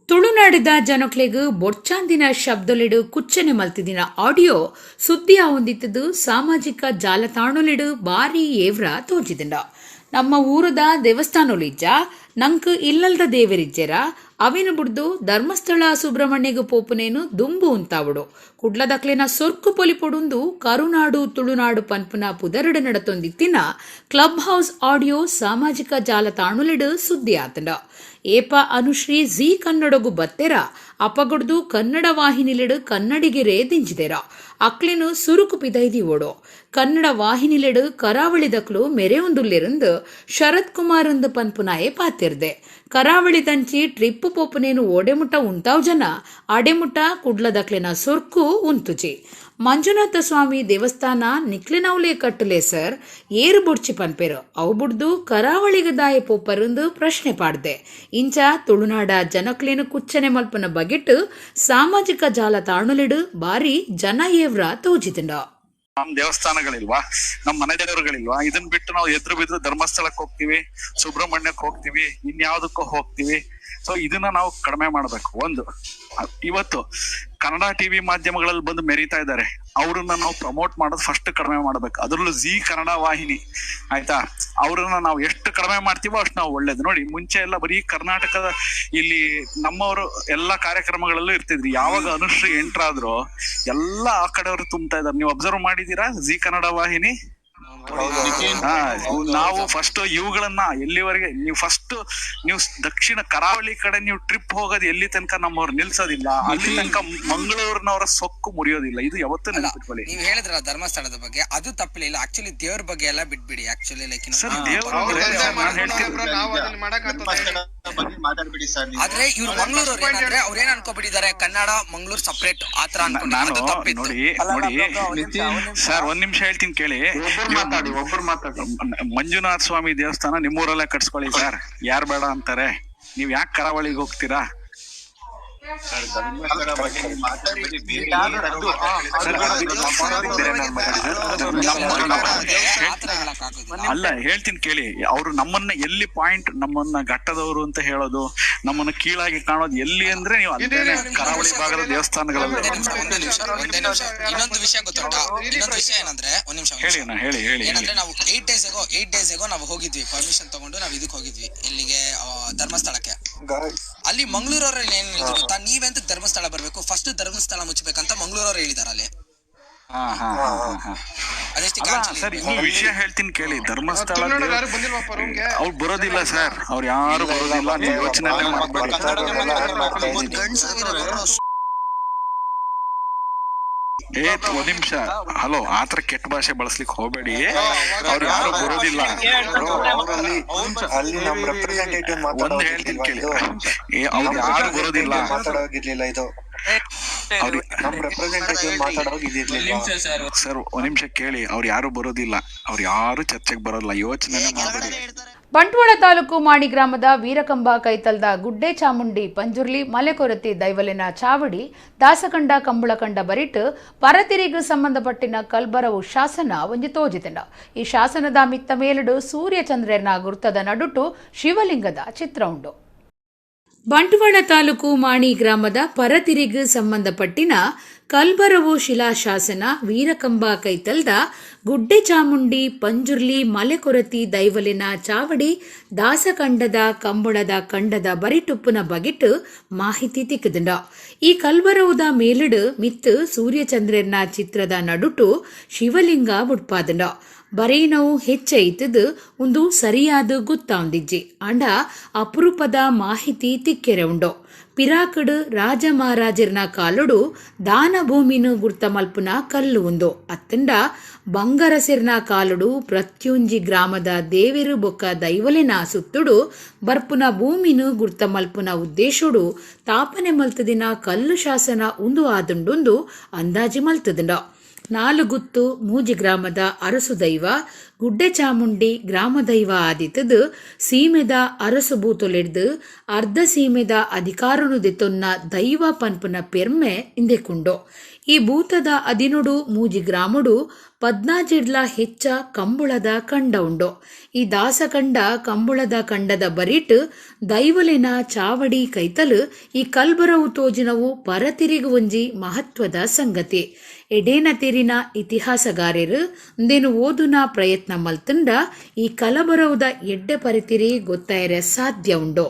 ತುಳುನಾಡುದ ಜನಕ್ಲೆಗ್ ಬೊಡ್ಚಾಂದಿನ ಶಬ್ದೊಲೆಡ್ ಕುಚ್ಚನೆ ಮಲ್ತಿದಿನ ಆಡಿಯೋ ಸುದ್ದಿ ಆವೊಂದಿತ್ತುದ್ ಸಾಮಾಜಿಕ ಜಾಲತಾಣೊಲೆಡ್ ಬಾರಿ ಏವ್ರ ತೋಜಿದ್ಂಡ್. ನಮ್ಮ ಊರುದ ದೇವಸ್ಥಾನೊಲು ಇಜ್ಜ, ನಂಕ್ ಇಲ್ಲಲ್ದ ದೇವೆರಿಜ್ಜೆರ, ಅವೆನ್ ಬುಡ್ದು ಧರ್ಮಸ್ಥಳ ಸುಬ್ರಹ್ಮಣ್ಯಗ್ ಪೋಪುನೇನ್ ದುಂಬು ಉಂತಾವೊಡು, ಕುಡ್ಲದಕ್ಲೆನ ಸೊರ್ಕು ಪೊಲಿಪೊಡುಂದು ಕರುನಾಡು ತುಳುನಾಡು ಪನ್ಪುನ ಪುದರ್ಡ್ ನಡತೊಂದಿತ್ತಿನ club house audio ಸಾಮಾಜಿಕ ಜಾಲತಾಣೊಲೆಡ್ ಸುದ್ದಿ ಆತ್ಂಡ್. ಏಪ ಅನುಶ್ರೀ ಝೀ ಕನ್ನಡೊಗು ಬತ್ತೆರ ಅಪಗಡ್ದು ಕನ್ನಡ ವಾಹಿನಿಲೆಡ್ ಕನ್ನಡಿಗೆರೇ ದಿಂಜಿದೆರ್. ಅಕ್ಲೆನ್ ಸುರುಕು ಪಿದಯಿ ದೀವೊಡು. ಕನ್ನಡ ವಾಹಿನಿಲೆಡ್ ಕರಾವಳಿದಕ್ಲು ಮೆರೆಯೊಂದುಲ್ಲೆರ್ಂದ್ ಶರತ್ ಕುಮಾರ್ ನ್ದ್ ಪನ್ಪುನಾಯೆ ಪಾತೆರ್ದೆ. ಕರಾವಳಿದಂಚಿ ಟ್ರಿಪ್ ಪೋಪುನೇನ್ ಓಡೆಮುಟ್ಟ ಉಂತಾವುಜನ ಅಡೆಮುಟ್ಟ ಕುಡ್ಲದಕ್ಲೆನ ಸೊರ್ಕು ಉಂತುಜಿ. ಮಂಜುನಾಥ ಸ್ವಾಮಿ ದೇವಸ್ಥಾನ ನಿಕ್ಲೆನವುಲೇ ಕಟ್ಟುಲೆ ಸರ್, ಏರ್ ಬೊಡ್ಚಿ ಪನ್ಪೆರ್, ಅವು ಬುಡ್ದು ಕರಾವಳಿಗ್ ದಾಯೆ ಪೋಪರ್ಂದ್ ಪ್ರಶ್ನೆ ಪಾಡ್ದೆ. ಇಂಚ ತುಳುನಾಡ ಜನಕ್ಲೆನ್ ಕುಚ್ಚನೆ ಮಲ್ಪುನ ಬಗೆಟ್ ಸಾಮಾಜಿಕ ಜಾಲತಾಣೊಲೆಡ್ ಬಾರಿ ಜನ ಏವ್ರ ತೋಜಿದ್ಂಡ್. ನಮ್ ದೇವಸ್ಥಾನಗಳಿಲ್ವಾ, ನಮ್ ಮನೆ ದೇವರುಗಳಿಲ್ವಾ? ಇದನ್ ಬಿಟ್ಟು ನಾವು ಎದ್ರು ಬಿದ್ರು ಧರ್ಮಸ್ಥಳಕ್ಕೆ ಹೋಗ್ತೀವಿ, ಸುಬ್ರಹ್ಮಣ್ಯಕ್ಕೆ ಹೋಗ್ತೀವಿ, ಇನ್ಯಾವ್ದಕ್ಕೋ ಹೋಗ್ತೀವಿ. ಸೊ ಇದನ್ನ ನಾವು ಕಡಿಮೆ ಮಾಡ್ಬೇಕು. ಒಂದು, ಇವತ್ತು ಕನ್ನಡ ಟಿವಿ ಮಾಧ್ಯಮಗಳಲ್ಲಿ ಬಂದು ಮೆರೀತಾ ಇದ್ದಾರೆ, ಅವ್ರನ್ನ ನಾವು ಪ್ರಮೋಟ್ ಮಾಡೋದು ಫಸ್ಟ್ ಕಡಿಮೆ ಮಾಡ್ಬೇಕು. ಅದ್ರಲ್ಲೂ ಜೀ ಕನ್ನಡ ವಾಹಿನಿ ಆಯ್ತಾ, ಅವ್ರನ್ನ ನಾವು ಎಷ್ಟು ಕಡಿಮೆ ಮಾಡ್ತೀವೋ ಅಷ್ಟು ನಾವು ಒಳ್ಳೇದು. ನೋಡಿ, ಮುಂಚೆ ಎಲ್ಲ ಬರೀ ಕರ್ನಾಟಕದ ಇಲ್ಲಿ ನಮ್ಮವರು ಎಲ್ಲಾ ಕಾರ್ಯಕ್ರಮಗಳಲ್ಲೂ ಇರ್ತಿದ್ರಿ. ಯಾವಾಗ ಅನುಶ್ರೀ ಎಂಟರ್ ಆದ್ರು ಎಲ್ಲ ಆ ಕಡೆಯವರು ತುಂಬ್ತಾ ಇದಾರೆ. ನೀವು ಅಬ್ಸರ್ವ್ ಮಾಡಿದೀರಾ ಜೀ ಕನ್ನಡ ವಾಹಿನಿ? ನಾವು ಫಸ್ಟ್ ಇವುಗಳನ್ನ ಎಲ್ಲಿವರೆಗೆ ನೀವು ಫಸ್ಟ್ ನೀವು ದಕ್ಷಿಣ ಕರಾವಳಿ ಕಡೆ ನೀವು ಟ್ರಿಪ್ ಹೋಗೋದು ಎಲ್ಲಿ ತನಕ ನಮ್ಮವ್ರು ನಿಲ್ಸೋದಿಲ್ಲ, ಅಲ್ಲಿ ತನಕ ಮಂಗಳೂರಿನವರ ಸೊಕ್ಕು ಮುರಿಯೋದಿಲ್ಲ. ಇದು ಯಾವತ್ತೂ ನೆನಪಿಟ್ಕೊಳ್ಳಿ. ನೀವು ಹೇಳಿದ್ರಲ್ಲ ಧರ್ಮಸ್ಥಳದ ಬಗ್ಗೆ, ಅದು ತಪ್ಪಲಿಲ್ಲ. ಆಕ್ಚುಲಿ ದೇವ್ರ ಬಗ್ಗೆ ಎಲ್ಲ ಬಿಟ್ಬಿಡಿ. Actually like sir ದೇವ್ರ ಆದ್ರೆ ಇವ್ರು ಮಂಗಳೂರು ಏನಂದ್ರೆ ಅವ್ರ ಏನ್ ಅನ್ಕೋಬಿಟ್ಟಿದ್ದಾರೆ, ಕನ್ನಡ ಮಂಗಳೂರು ಸಪರೇಟ್ ಆತರ ಅನ್ಕೊಂಡು ತಪ್ಪಿತ್ತು. ನೋಡಿ ನೋಡಿ ಸರ್, ಒಂದ್ ನಿಮಿಷ ಹೇಳ್ತೀನಿ ಕೇಳಿ. ಮಂಜುನಾಥ ಸ್ವಾಮಿ ದೇವಸ್ಥಾನ ನಿಮ್ಮೂರಲ್ಲೇ ಕಟ್ಸ್ಕೊಳ್ಳಿ ಸರ್, ಯಾರ್ ಬೇಡ ಅಂತಾರೆ? ನೀವ್ ಯಾಕೆ ಕರಾವಳಿಗೆ ಹೋಗ್ತೀರಾ? ಅಲ್ಲ ಹೇಳ್ತೀನಿ ಕೇಳಿ, ಅವರು ನಮ್ಮನ್ನ ಎಲ್ಲಿ ಪಾಯಿಂಟ್, ನಮ್ಮನ್ನ ಘಟ್ಟದವರು ಅಂತ ಹೇಳೋದು, ನಮ್ಮನ್ನ ಕೀಳಾಗಿ ಕಾಣೋದು ಎಲ್ಲಿ ಅಂದ್ರೆ ನೀವು ಅಲ್ಲೇನೆ ಕರಾವಳಿ ಭಾಗದ ದೇವಸ್ಥಾನಗಳಲ್ಲಿ. ಇನ್ನೊಂದು ವಿಷಯ ಗೊತ್ತುಂಟಾ? ಇನ್ನೊಂದು ವಿಷಯ ಏನಂದ್ರೆ, ಒಂದ್ ನಿಮಿಷ ಹೇಳಿ ಅಣ್ಣ, ಹೇಳಿ ಹೇಳಿ. ಏನಂದ್ರೆ ನಾವು 8 ಡೇಸ್ ಎಗೋ ನಾವು ಹೋಗಿದ್ವಿ, ಪರ್ಮಿಷನ್ ತಗೊಂಡು ನಾವು ಇದಕ್ಕೆ ಹೋಗಿದ್ವಿ, ಎಲ್ಲಿಗೆ, ಧರ್ಮಸ್ಥಳಕ್ಕೆ. ಅಲ್ಲಿ ಮಂಗಳೂರವ್ರಲ್ಲಿ ಏನ್ ಹೇಳಿದ್ರು ಗೊತ್ತಾ, ನೀವೆಂತ ಧರ್ಮಸ್ಥಳ ಬರ್ಬೇಕು, ಫಸ್ಟ್ ಧರ್ಮಸ್ಥಳ ಮುಚ್ಚಬೇಕಂತ ಮಂಗಳೂರವ್ರು ಹೇಳಿದಾರೆ ಅಲ್ಲಿ. ಸರ್ ಇನ್ನೊಂದು ವಿಷಯ ಹೇಳ್ತೀನಿ ಕೇಳಿ, ಧರ್ಮಸ್ಥಳ ಅವ್ರು ಬರೋದಿಲ್ಲ ಸರ್, ಅವ್ರು ಯಾರು ಬರೋದಿಲ್ಲ, ನೀವು ಯೋಚನೆ ಮಾಡ್ಬೇಡಿ. ಒಂದ್ ನಿಮಿಷ, ಹಲೋ, ಆತರ ಕೆಟ್ಟ ಭಾಷೆ ಬಳಸ್ಲಿಕ್ಕೆ ಹೋಗ್ಬೇಡಿ, ಅವ್ರು ಯಾರು ಬರೋದಿಲ್ಲ. ಒಂದ್ ಹೇಳ್ತೀನಿ ಕೇಳಿ, ಅವ್ರು ಯಾರು ಬರೋದಿಲ್ಲ. ಸರ್ ಒಂದ್ ನಿಮಿಷ ಕೇಳಿ, ಅವ್ರು ಯಾರು ಬರೋದಿಲ್ಲ, ಅವ್ರು ಯಾರು ಚರ್ಚೆಗೆ ಬರೋಲ್ಲ, ಯೋಚನೆ ಮಾಡಬೇಡಿ. ಬಂಟ್ವಾಳ ತಾಲೂಕು ಮಾಣಿ ಗ್ರಾಮದ ವೀರಕಂಬ ಕೈತಲ್ದ ಗುಡ್ಡೆ ಚಾಮುಂಡಿ ಪಂಜುರ್ಲಿ ಮಲೆಕೊರತಿ ದೈವಲಿನ ಚಾವಡಿ ದಾಸಕಂಡ ಕಂಬಳಕಂಡ ಬರಿಟ್ ಪರತಿರಿಗೂ ಸಂಬಂಧಪಟ್ಟಿನ ಕಲ್ಬರವು ಶಾಸನ ಒಂಜಿ ತೋಜಿತಂಡ. ಈ ಶಾಸನದ ಮಿತ್ತ ಮೇಲುಡು ಸೂರ್ಯಚಂದ್ರನ ಗುರ್ತದ ನಡುಟು ಶಿವಲಿಂಗದ ಚಿತ್ರ ಉಂಡು. ಬಂಟ್ವಾಳ ತಾಲೂಕು ಮಾಣಿ ಗ್ರಾಮದ ಪರತಿರಿಗೂ ಸಂಬಂಧಪಟ್ಟಿನ ಕಲ್ಬರವು ಶಿಲಾಶಾಸನ ವೀರಕಂಬ ಕೈತಲ್ದ ಗುಡ್ಡೆ ಚಾಮುಂಡಿ ಪಂಜುರ್ಲಿ ಮಲೆಕೊರತಿ ದೈವಲಿನ ಚಾವಡಿ ದಾಸಕಂಡದ ಕಂಬಳದ ಕಂಡದ ಬರಿಟುಪ್ಪುನ ಬಗೆಟ್ ಮಾಹಿತಿ ತಿಕ್ಕದಂಡ. ಈ ಕಲ್ಬರವುದ ಮೇಲಿಡು ಮಿತ್ತು ಸೂರ್ಯಚಂದ್ರನ ಚಿತ್ರದ ನಡುಟು ಶಿವಲಿಂಗ ಬುಡ್ಪಾದಂಡ. ಬರೇನವು ಹೆಚ್ಚೈತದು ಒಂದು ಸರಿಯಾದ ಗುತ್ತಾಂದಿಜ್ಜಿ ಅಂಡ ಅಪರೂಪದ ಮಾಹಿತಿ ತಿಕ್ಕೆರೆ ಉಂಡು. ಪಿರಾಕಡು ರಾಜ ಮಹಾರಾಜರ್ನ ಕಾಲುಡು ದಾನ ಭೂಮಿನು ಗುರ್ತ ಮಲ್ಪುನ ಕಲ್ಲು ಉಂದು. ಅತ್ತಂಡ ಬಂಗರಸೆರ್ನ ಕಾಲುಡು ಪ್ರತ್ಯೊಂಜಿ ಗ್ರಾಮದ ದೇವೆರು ಬೊಕ್ಕ ದೈವಲೆನ ಸುತ್ತುಡು ಬರ್ಪುನ ಭೂಮಿನು ಗುರ್ತ ಮಲ್ಪುನ ಉದ್ದೇಶುಡು ತಾಪನೆ ಮಲ್ತದಿನ ಕಲ್ಲು ಶಾಸನ ಉಂದು ಆದುಂಡುಂದು ಅಂದಾಜಿ ಮಲ್ತದಂಡ. ನಾಲುಗುತ್ತು ಮೂಜಿ ಗ್ರಾಮದ ಅರಸು ದೈವ ಗುಡ್ಡೆ ಚಾಮುಂಡಿ ಗ್ರಾಮದೈವ ಆದಿತ್ತದು ಸೀಮೆದ ಅರಸು ಬೂತೊಲೆಡ್ದ್ ಅರ್ಧ ಸೀಮೆದ ಅಧಿಕಾರನು ದೆತೊನ್ನ ದೈವ ಪನ್ಪುನ ಪೆರ್ಮೆ ಇಂದೆಕುಂಡು. ಈ ಭೂತದ ಅದಿನೊಡು ಮೂಜಿ ಗ್ರಾಮೊಡು ಪದ್ನಾಜಿಡ್ಲ ಹೆಚ್ಚ ಕಂಬುಳದ ಕಂಡ ಉಂಡು. ಈ ದಾಸಕಂಡ ಕಂಬುಳದ ಕಂಡದ ಬರಿಟ್ ದೈವಲೆನ ಚಾವಡಿ ಕೈತಲು ಈ ಕಲ್ಬರವು ತೋಜಿನವು ಪರತಿರಿಗು ಒಂಜಿ ಮಹತ್ವದ ಸಂಗತಿ. ಎಡೇನ ತೆರಿನ ಇತಿಹಾಸಗಾರರು ಉಂದೆನು ಓದುನ ಪ್ರಯತ್ನ ಮಲ್ತುಂಡ ಈ ಕಲಬರವುದ ಎಡ್ಡೆ ಪರಿತಿರಿ ಗೊತ್ತಾಯರೆ ಸಾಧ್ಯ ಉಂಡು.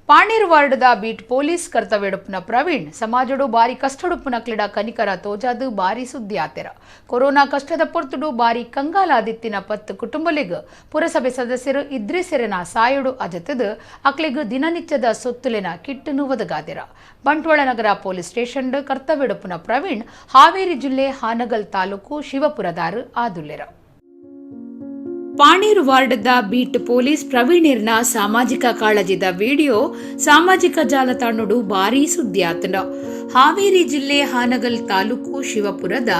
ಪಾಣೇರು ವಾರ್ಡ್ದ ಬೀಟ್ ಪೊಲೀಸ್ ಕರ್ತವ್ಯಡುಪ್ಪುನ ಪ್ರವೀಣ್ ಸಮಾಜಡು ಬಾರಿ ಕಷ್ಟಡುಪ್ಪುನ ಕ್ಲಿಡ ಕನಿಕರ ತೋಜಾದು ಬಾರಿ ಸುದ್ದಿ ಆತೆರ. ಕೊರೋನಾ ಕಷ್ಟದ ಪೊರ್ತುಡು ಬಾರಿ ಕಂಗಾಲಾದಿತ್ತಿನ 10 ಕುಟುಂಬಲಿಗ್ ಪುರಸಭೆ ಸದಸ್ಯರು ಇದ್ರಿಸೆರೆನ ಸಾಯುಡು ಅಜತದು ಅಕ್ಲೆಗ್ ದಿನನಿತ್ಯದ ಸೊತ್ತುಲೆನ ಕಿಟ್ಟನು ಒದಗಾದೆರ. ಬಂಟ್ವಾಳ ನಗರ ಪೊಲೀಸ್ ಸ್ಟೇಷನ್ ಕರ್ತವ್ಯಡುಪ್ಪುನ ಪ್ರವೀಣ್ ಹಾವೇರಿ ಜಿಲ್ಲೆ ಹಾನಗಲ್ ತಾಲೂಕು ಶಿವಪುರದಾರು ಆದುಲ್ಲೆರ. ಪಾಣೇರು ವಾರ್ಡ್ದ ಬೀಟ್ ಪೊಲೀಸ್ ಪ್ರವೀಣರ್ನ ಸಾಮಾಜಿಕ ಕಾಳಜಿದ ವಿಡಿಯೋ ಸಾಮಾಜಿಕ ಜಾಲತಾಣಡು ಭಾರೀ ಸುದ್ದಿ ಆತಂಡ. ಹಾವೇರಿ ಜಿಲ್ಲೆ ಹಾನಗಲ್ ತಾಲೂಕು ಶಿವಪುರದ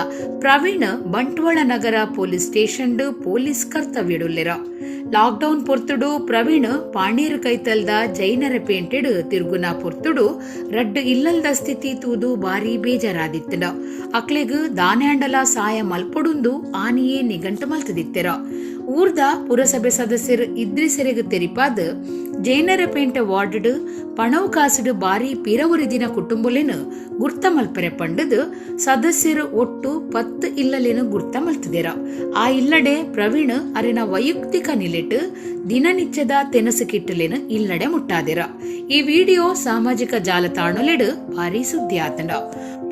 ಪ್ರವೀಣ್ ಬಂಟ್ವಾಳ ನಗರ police station police ಕರ್ತವ್ಯಡುಲ್ಲೆರ. Lockdown ಪೊರ್ತುಡು ಪ್ರವೀಣ್ ಪಾಣೇರು ಕೈತಲ್ದ ಜೈನರ ಪೇಂಟೆಡ್ ತಿರುಗುನ ಪೊರ್ತುಡು ರಡ್ಡು ಇಲ್ಲಲ್ದ ಸ್ಥಿತಿ ತೂದು ಭಾರೀ ಬೇಜಾರಾದಿತ್ತಂಡ. ಅಕ್ಲೆಗ್ ದಾನ್ಯಾಂಡಲ ಸಾಯ ಮಲ್ಪೊಡುಂದು ಆನಿಯೇ ನಿಗಂಟು ಮಲ್ತದಿತ್ತೆರ. ಊರ್ದ ಪುರಸಭೆ ಸದಸ್ಯರು ಇದ್ರಿಸೆರೆಗ್ ತೆರಿಪಾದ್ ಜೈನರ ಪೇಂಟೆ ವಾರ್ಡ್ ಪಣವು ಕಾಸುಡು ಬಾರಿ ಪಿರವುರಿದಿನ ಕುಟುಂಬಲೇನು ಗುರ್ತ ಮಲ್ಪೆರೆ ಪಂಡದು ಸದಸ್ಯರು ಒಟ್ಟು 10 ಇಲ್ಲಲೇನು ಗುರ್ತ ಮಲ್ತದಿರ. ಆ ಇಲ್ಲಡೆ ಪ್ರವೀಣ್ ಅರೆನ ವೈಯಕ್ತಿಕ ನಿಲೆಟ್ ದಿನನಿತ್ಯದ ತೆನಸು ಕಿಟ್ಟಲೇನು ಇಲ್ಲಡೆ ಮುಟ್ಟಾದಿರ. ಈ ವಿಡಿಯೋ ಸಾಮಾಜಿಕ ಜಾಲತಾಣಲೆಡು ಭಾರಿ ಸುದ್ದಿ ಆತಂಡ.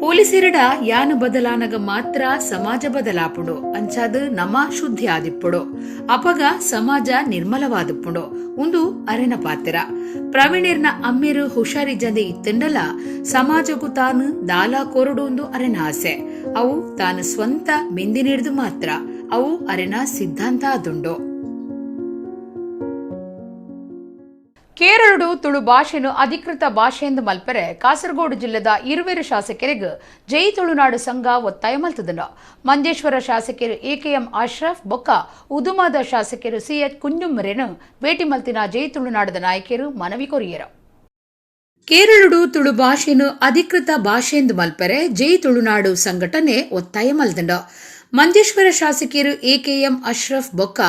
ಪೊಲೀಸರಡ ಯಾನು ಬದಲಾನಗ ಮಾತ್ರ ಸಮಾಜ ಬದಲಾಪುಡು ಅಂಚಾದ ನಮ ಶುದ್ಧಿ ಆದಿಪ್ಪುಡು ಅಪಗ ಸಮಾಜ ನಿರ್ಮಲವಾದಪ್ಪುಡು ಉಂದು ಅರೆನ ಪಾತ್ರ. ಪ್ರವೀಣರ್ನ ಅಮ್ಮೇರು ಹುಷಾರಿ ಜಂದೆ ಇತ್ತಂಡಲ ಸಮಾಜಕ್ಕೂ ತಾನು ದಾಲಾ ಕೊರಡು ಒಂದು ಅರೆನ ಆಸೆ. ಅವು ತಾನು ಸ್ವಂತ ಮೆಂದಿನಿಡ್ದು ಮಾತ್ರ ಅವು ಅರೆನ ಸಿದ್ಧಾಂತ ಆದುಂಡು. ಕೇರಳಡು ತುಳು ಭಾಷೆನು ಅಧಿಕೃತ ಭಾಷೆ ಎಂದು ಮಲ್ಪೆರೆ ಕಾಸರಗೋಡು ಜಿಲ್ಲೆದ ಇರುವೆರು ಶಾಸಕರಿಗೆ ಜೈ ತುಳುನಾಡು ಸಂಘ ಒತ್ತಾಯ ಮಲ್ತದನು. ಮಂಜೇಶ್ವರ ಶಾಸಕರು ಎಕೆಎಂ ಅಶ್ರಫ್ ಬೊಕ್ಕ ಉದುಮಾದ ಶಾಸಕರು ಸಿಎಚ್ ಕುಂಜುಮ್ಮರೇನು ಭೇಟಿ ಮಲ್ತಿನ ಜೈ ತುಳುನಾಡದ ನಾಯಕರು ಮನವಿ ಕೊರಿಯರು. ಕೇರಳಡು ತುಳು ಭಾಷೆನು ಅಧಿಕೃತ ಭಾಷೆ ಎಂದು ಮಲ್ಪೆರೆ ಜೈ ತುಳುನಾಡು ಸಂಘಟನೆ ಒತ್ತಾಯ ಮಲ್ದಂಡ. ಮಂಜೇಶ್ವರ ಶಾಸಕರು ಎಕೆಎಂ ಅಶ್ರಫ್ ಬೊಕ್ಕ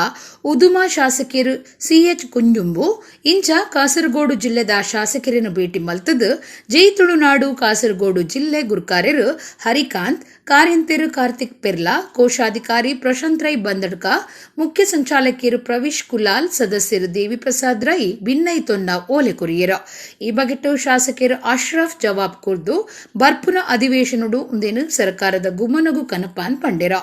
ಉದುಮಾ ಶಾಸಕರು ಸಿಎಚ್ ಕುಂಜುಂಬು ಇಂಚ ಕಾಸರಗೋಡು ಜಿಲ್ಲೆದ ಶಾಸಕರನ್ನು ಭೇಟಿ ಮಲ್ತದು ಜೈ ತುಳುನಾಡು ಕಾಸರಗೋಡು ಜಿಲ್ಲೆ ಗುರ್ಕಾರ್ಯರು ಹರಿಕಾಂತ್, ಕಾರ್ಯಂತೆರು ಕಾರ್ತಿಕ್ ಪೆರ್ಲಾ, ಕೋಶಾಧಿಕಾರಿ ಪ್ರಶಾಂತ್ ರೈ ಬಂದಡ್ಕ, ಮುಖ್ಯ ಸಂಚಾಲಕಿಯರು ಪ್ರವೀಶ್ ಕುಲಾಲ್, ಸದಸ್ಯರು ದೇವಿಪ್ರಸಾದ್ ರೈ ಭಿನ್ನೈ ತೊನ್ನ ಓಲೆ ಕೊರಿಯರು. ಈ ಬಗೆಟ್ಟು ಶಾಸಕರು ಅಶ್ರಫ್ ಜವಾಬ್ ಕೊರ್ದು ಬರ್ಪುನ ಅಧಿವೇಶನಡು ಉಂದೇನು ಸರ್ಕಾರದ ಗುಮನಗು ಕನಪಾನ್ ಪಂಡೆರ.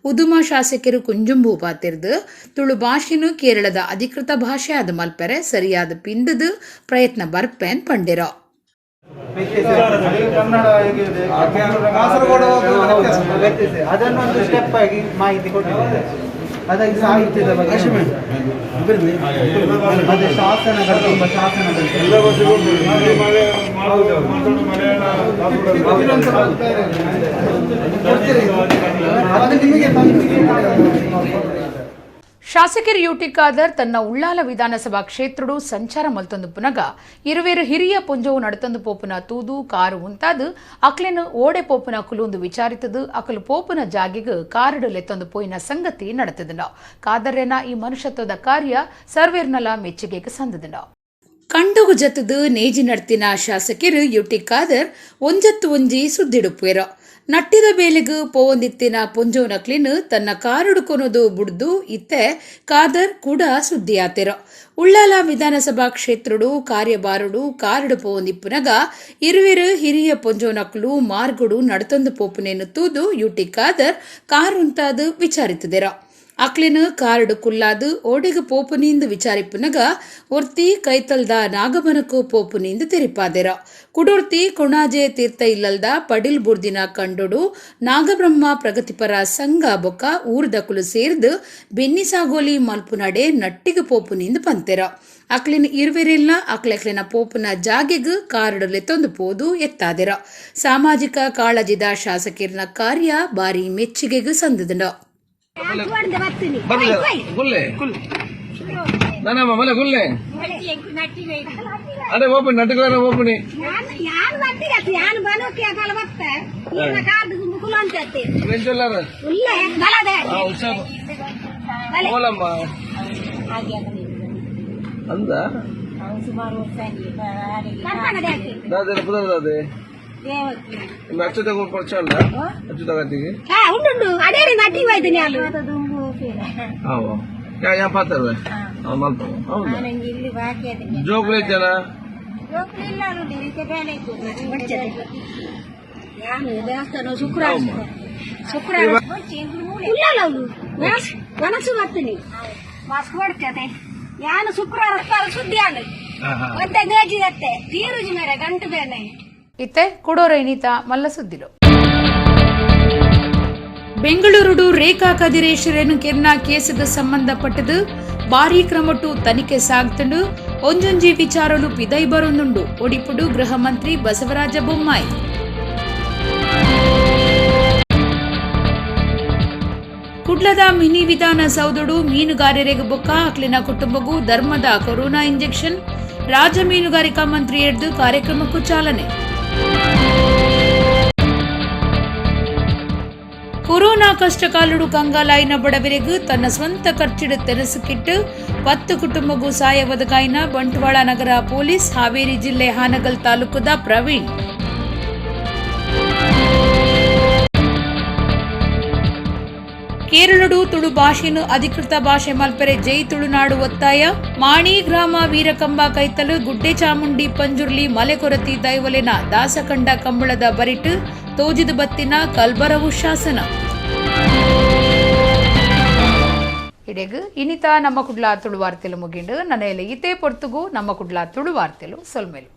ಉದುಮ ಶಾಸಕರು ಕುಂಜುಂಬು ಪಾತಿರ್ದು ತುಳು ಭಾಷೆನು ಕೇರಳದ ಅಧಿಕೃತ ಭಾಷೆ ಆದ ಮಲ್ಪೆರೆ ಸರಿಯಾದ ಪಿಂದದು ಪ್ರಯತ್ನ ಬರ್ಪೆನ್ ಪಂಡೆರ. ಅದನ್ನೊಂದು ಸ್ಟೆಪ್ ಆಗಿ ಮಾಹಿತಿ ಕೊಟ್ಟಿದ್ದಾರೆ. ಅದಾಗಿ ಸಾಹಿತ್ಯದ ಬಗ್ಗೆ, ಅದೇ ಶಾಸನಗಳು, ತುಂಬ ಶಾಸನಗಳು. ಶಾಸಕರು ಯುಟಿ ಖಾದರ್ ತನ್ನ ಉಳ್ಳಾಲ ವಿಧಾನಸಭಾ ಕ್ಷೇತ್ರಡು ಸಂಚಾರ ಮಲ್ತೊಂದು ಪುನಗ ಇರುವೇರು ಹಿರಿಯ ಪೊಂಜೋವು ನಡತಂದು ಪೋಪುನ ತೂದು ಕಾರು ಉಂತಾದು ಅಕ್ಲೆನು ಓಡೆ ಪೋಪುನ ಕುಲುಂದು ವಿಚಾರಿತದು ಅಕಲು ಪೋಪುನ ಜಾಗಿಗ್ ಕಾರುಡು ಲೆತ್ತೊಂದು ಪೋಯಿನ ಸಂಗತಿ ನಡತದನ. ಖಾದರ್ರೆನ ಈ ಮನುಷ್ಯತ್ವದ ಕಾರ್ಯ ಸರ್ವೇರ್ನಲ ಮೆಚ್ಚುಗೆಗೆ ಸಂದದನ. ಕಂಡುಗು ಜತದು ನೇಜಿ ನಡ್ತಿನ ಶಾಸಕರು ಯುಟಿ ಖಾದರ್ ಒಂಜತ್ತು ಒಂಜಿ ಸುದ್ದಿಡುಪ್ಪೇರು. ನಟ್ಟಿದ ಬೇಲೆಗು ಪೋವಂದಿತ್ತಿನ ಪೊಂಜೋನಕ್ಲಿನ್ ತನ್ನ ಕಾರುಡುಕೊನದು ಬುಡ್ದು ಇತ್ತೆ ಖಾದರ್ ಕೂಡ ಸುದ್ದಿಯಾತೆರು. ಉಳ್ಳಾಲ ವಿಧಾನಸಭಾ ಕ್ಷೇತ್ರಡು ಕಾರ್ಯಭಾರುಡು ಕಾರುಡು ಪೋವಂದಿಪ್ಪುನಗ ಇರುವೆರು ಹಿರಿಯ ಪೊಂಜೋನಕ್ಲು ಮಾರ್ಗುಡು ನಡತೊಂದು ಪೋಪುನೇನು ತೂದು ಯುಟಿ ಖಾದರ್ ಕಾರುಂತಾದು ವಿಚಾರಿತದೆರು. ಅಕ್ಲೆನ್ ಕಾರ್ಡ್ ಕುಲ್ಲಾದ್ ಓಡೆಗ್ ಪೋಪುನೀಂದ್ ವಿಚಾರಿಪುನಗ ಒರ್ತಿ ಕೈತಲ್ದ ನಾಗಬನಕ್ ಪೋಪುನೀಂದ್ ತೆರಿಪಾದೆರ್. ಕುಡೊರ್ತಿ ಕೊಣಾಜೆ ತೀರ್ಥ ಇಲ್ಲಲ್ದ ಪಡಿಲ್ ಬುರ್ದಿನ ಕಂಡೊಡು ನಾಗಬ್ರಹ್ಮ ಪ್ರಗತಿಪರ ಸಂಘ ಬೊಕ್ಕ ಊರುದಕುಲು ಸೇರ್ದ್ ಬೆನ್ನಿ ಸಾಗೋಲಿ ಮಲ್ಪುನಡೆ ನಟ್ಟಿಗ್ ಪೋಪುನೀಂದ್ ಪಂತೆರ್. ಅಕ್ಲೆನ್ ಇರ್ವೆರೆನ್ಲಾ ಅಕ್ಲೆಕ್ಲೆನ ಪೋಪುನ ಜಾಗೆಗ್ ಕಾರ್ಡ್ ಲೆತೊಂದು ಪೋದು ಎತ್ತಾದೆರ್. ಸಾಮಾಜಿಕ ಕಾಳಜಿದ ಶಾಸಕೆರ್ನ ಕಾರ್ಯ ಬಾರಿ ಮೆಚ್ಚುಗೆಗ್ ಸಂದುದುಂಡು. ಇತ್ತೆ ಕುಡೋರ ಇನಿತ ಮಲ್ಲ ಸುದ್ದಿಲು. ಬೆಂಗಳೂರುಡು ರೇಖಾ ಕದಿರೇಶ್ವರನ್ ಕೆರ್ನ ಕೇಸುಗೆ ಸಂಬಂಧಪಟ್ಟದು ಭಾರೀ ಕ್ರಮಟು ತನಿಖೆ ಸಾಗ್ತುಂಡು. ಒಂಜೊಂಜಿ ವಿಚಾರಲು ಪಿದೈ ಬರೊಂದುಂಡು. ಒಡಿಪುಡು ಗೃಹ ಮಂತ್ರಿ ಬಸವರಾಜ ಬೊಮ್ಮಾಯಿ. ಕುಡ್ಲದ ಮಿನಿ ವಿಧಾನಸೌಧಡು ಮೀನುಗಾರರಿಗೆ ಬೊಕ್ಕ ಅಕ್ಲಿನ ಕುಟುಂಬಗೂ ಧರ್ಮದ ಕೊರೋನಾ ಇಂಜೆಕ್ಷನ್. ರಾಜ್ಯ ಮೀನುಗಾರಿಕಾ ಮಂತ್ರಿ ಎಡ್ದು ಕಾರ್ಯಕ್ರಮಕ್ಕೂ ಚಾಲನೆ. ಕೊರೋನಾ ಕಷ್ಟಕಾಲುಡು ಕಂಗಾಲಾಯಿನ ಬಡವರಿಗೂ ತನ್ನ ಸ್ವಂತ ಖರ್ಚಿಡು ತೆನಸುಕಿಟ್ಟು 10 ಕುಟುಂಬಗೂ ಸಾಯ ಒದಗಾಯಿನ ಬಂಟ್ವಾಳ ನಗರ ಪೊಲೀಸ್. ಹಾವೇರಿ ಜಿಲ್ಲೆ ಹಾನಗಲ್ ತಾಲೂಕುದ ಪ್ರವೀಣ್. ಕೇರಳಡು ತುಳು ಭಾಷೆನು ಅಧಿಕೃತ ಭಾಷೆ ಮಲ್ಪೆರೆ ಜೈ ತುಳುನಾಡು ಒತ್ತಾಯ. ಮಾಣಿ ಗ್ರಾಮ ವೀರಕಂಬ ಕೈತಲು ಗುಡ್ಡೆ ಚಾಮುಂಡಿ ಪಂಜುರ್ಲಿ ಮಲೆಕೊರತಿ ದೈವಲೆನ ದಾಸಕಂಡ ಕಂಬಳದ ಬರಿಟು ತೋಜಿದು ಬತ್ತಿನ ಕಲ್ಬರವು ಶಾಸನ. ಇಡೆಗ್ ಇನಿತ ನಮ್ಮ ಕುಡ್ಲ ತುಳು ವಾರ್ತೆಲು ಮುಗಿಂಡು. ನನೆಯಲೆ ಇತೇ ಪೊರ್ತುಗು ನಮ್ಮ ಕುಡ್ಲ ತುಳು ವಾರ್ತೆಲು ಸೊಲ್ಮೆಲು.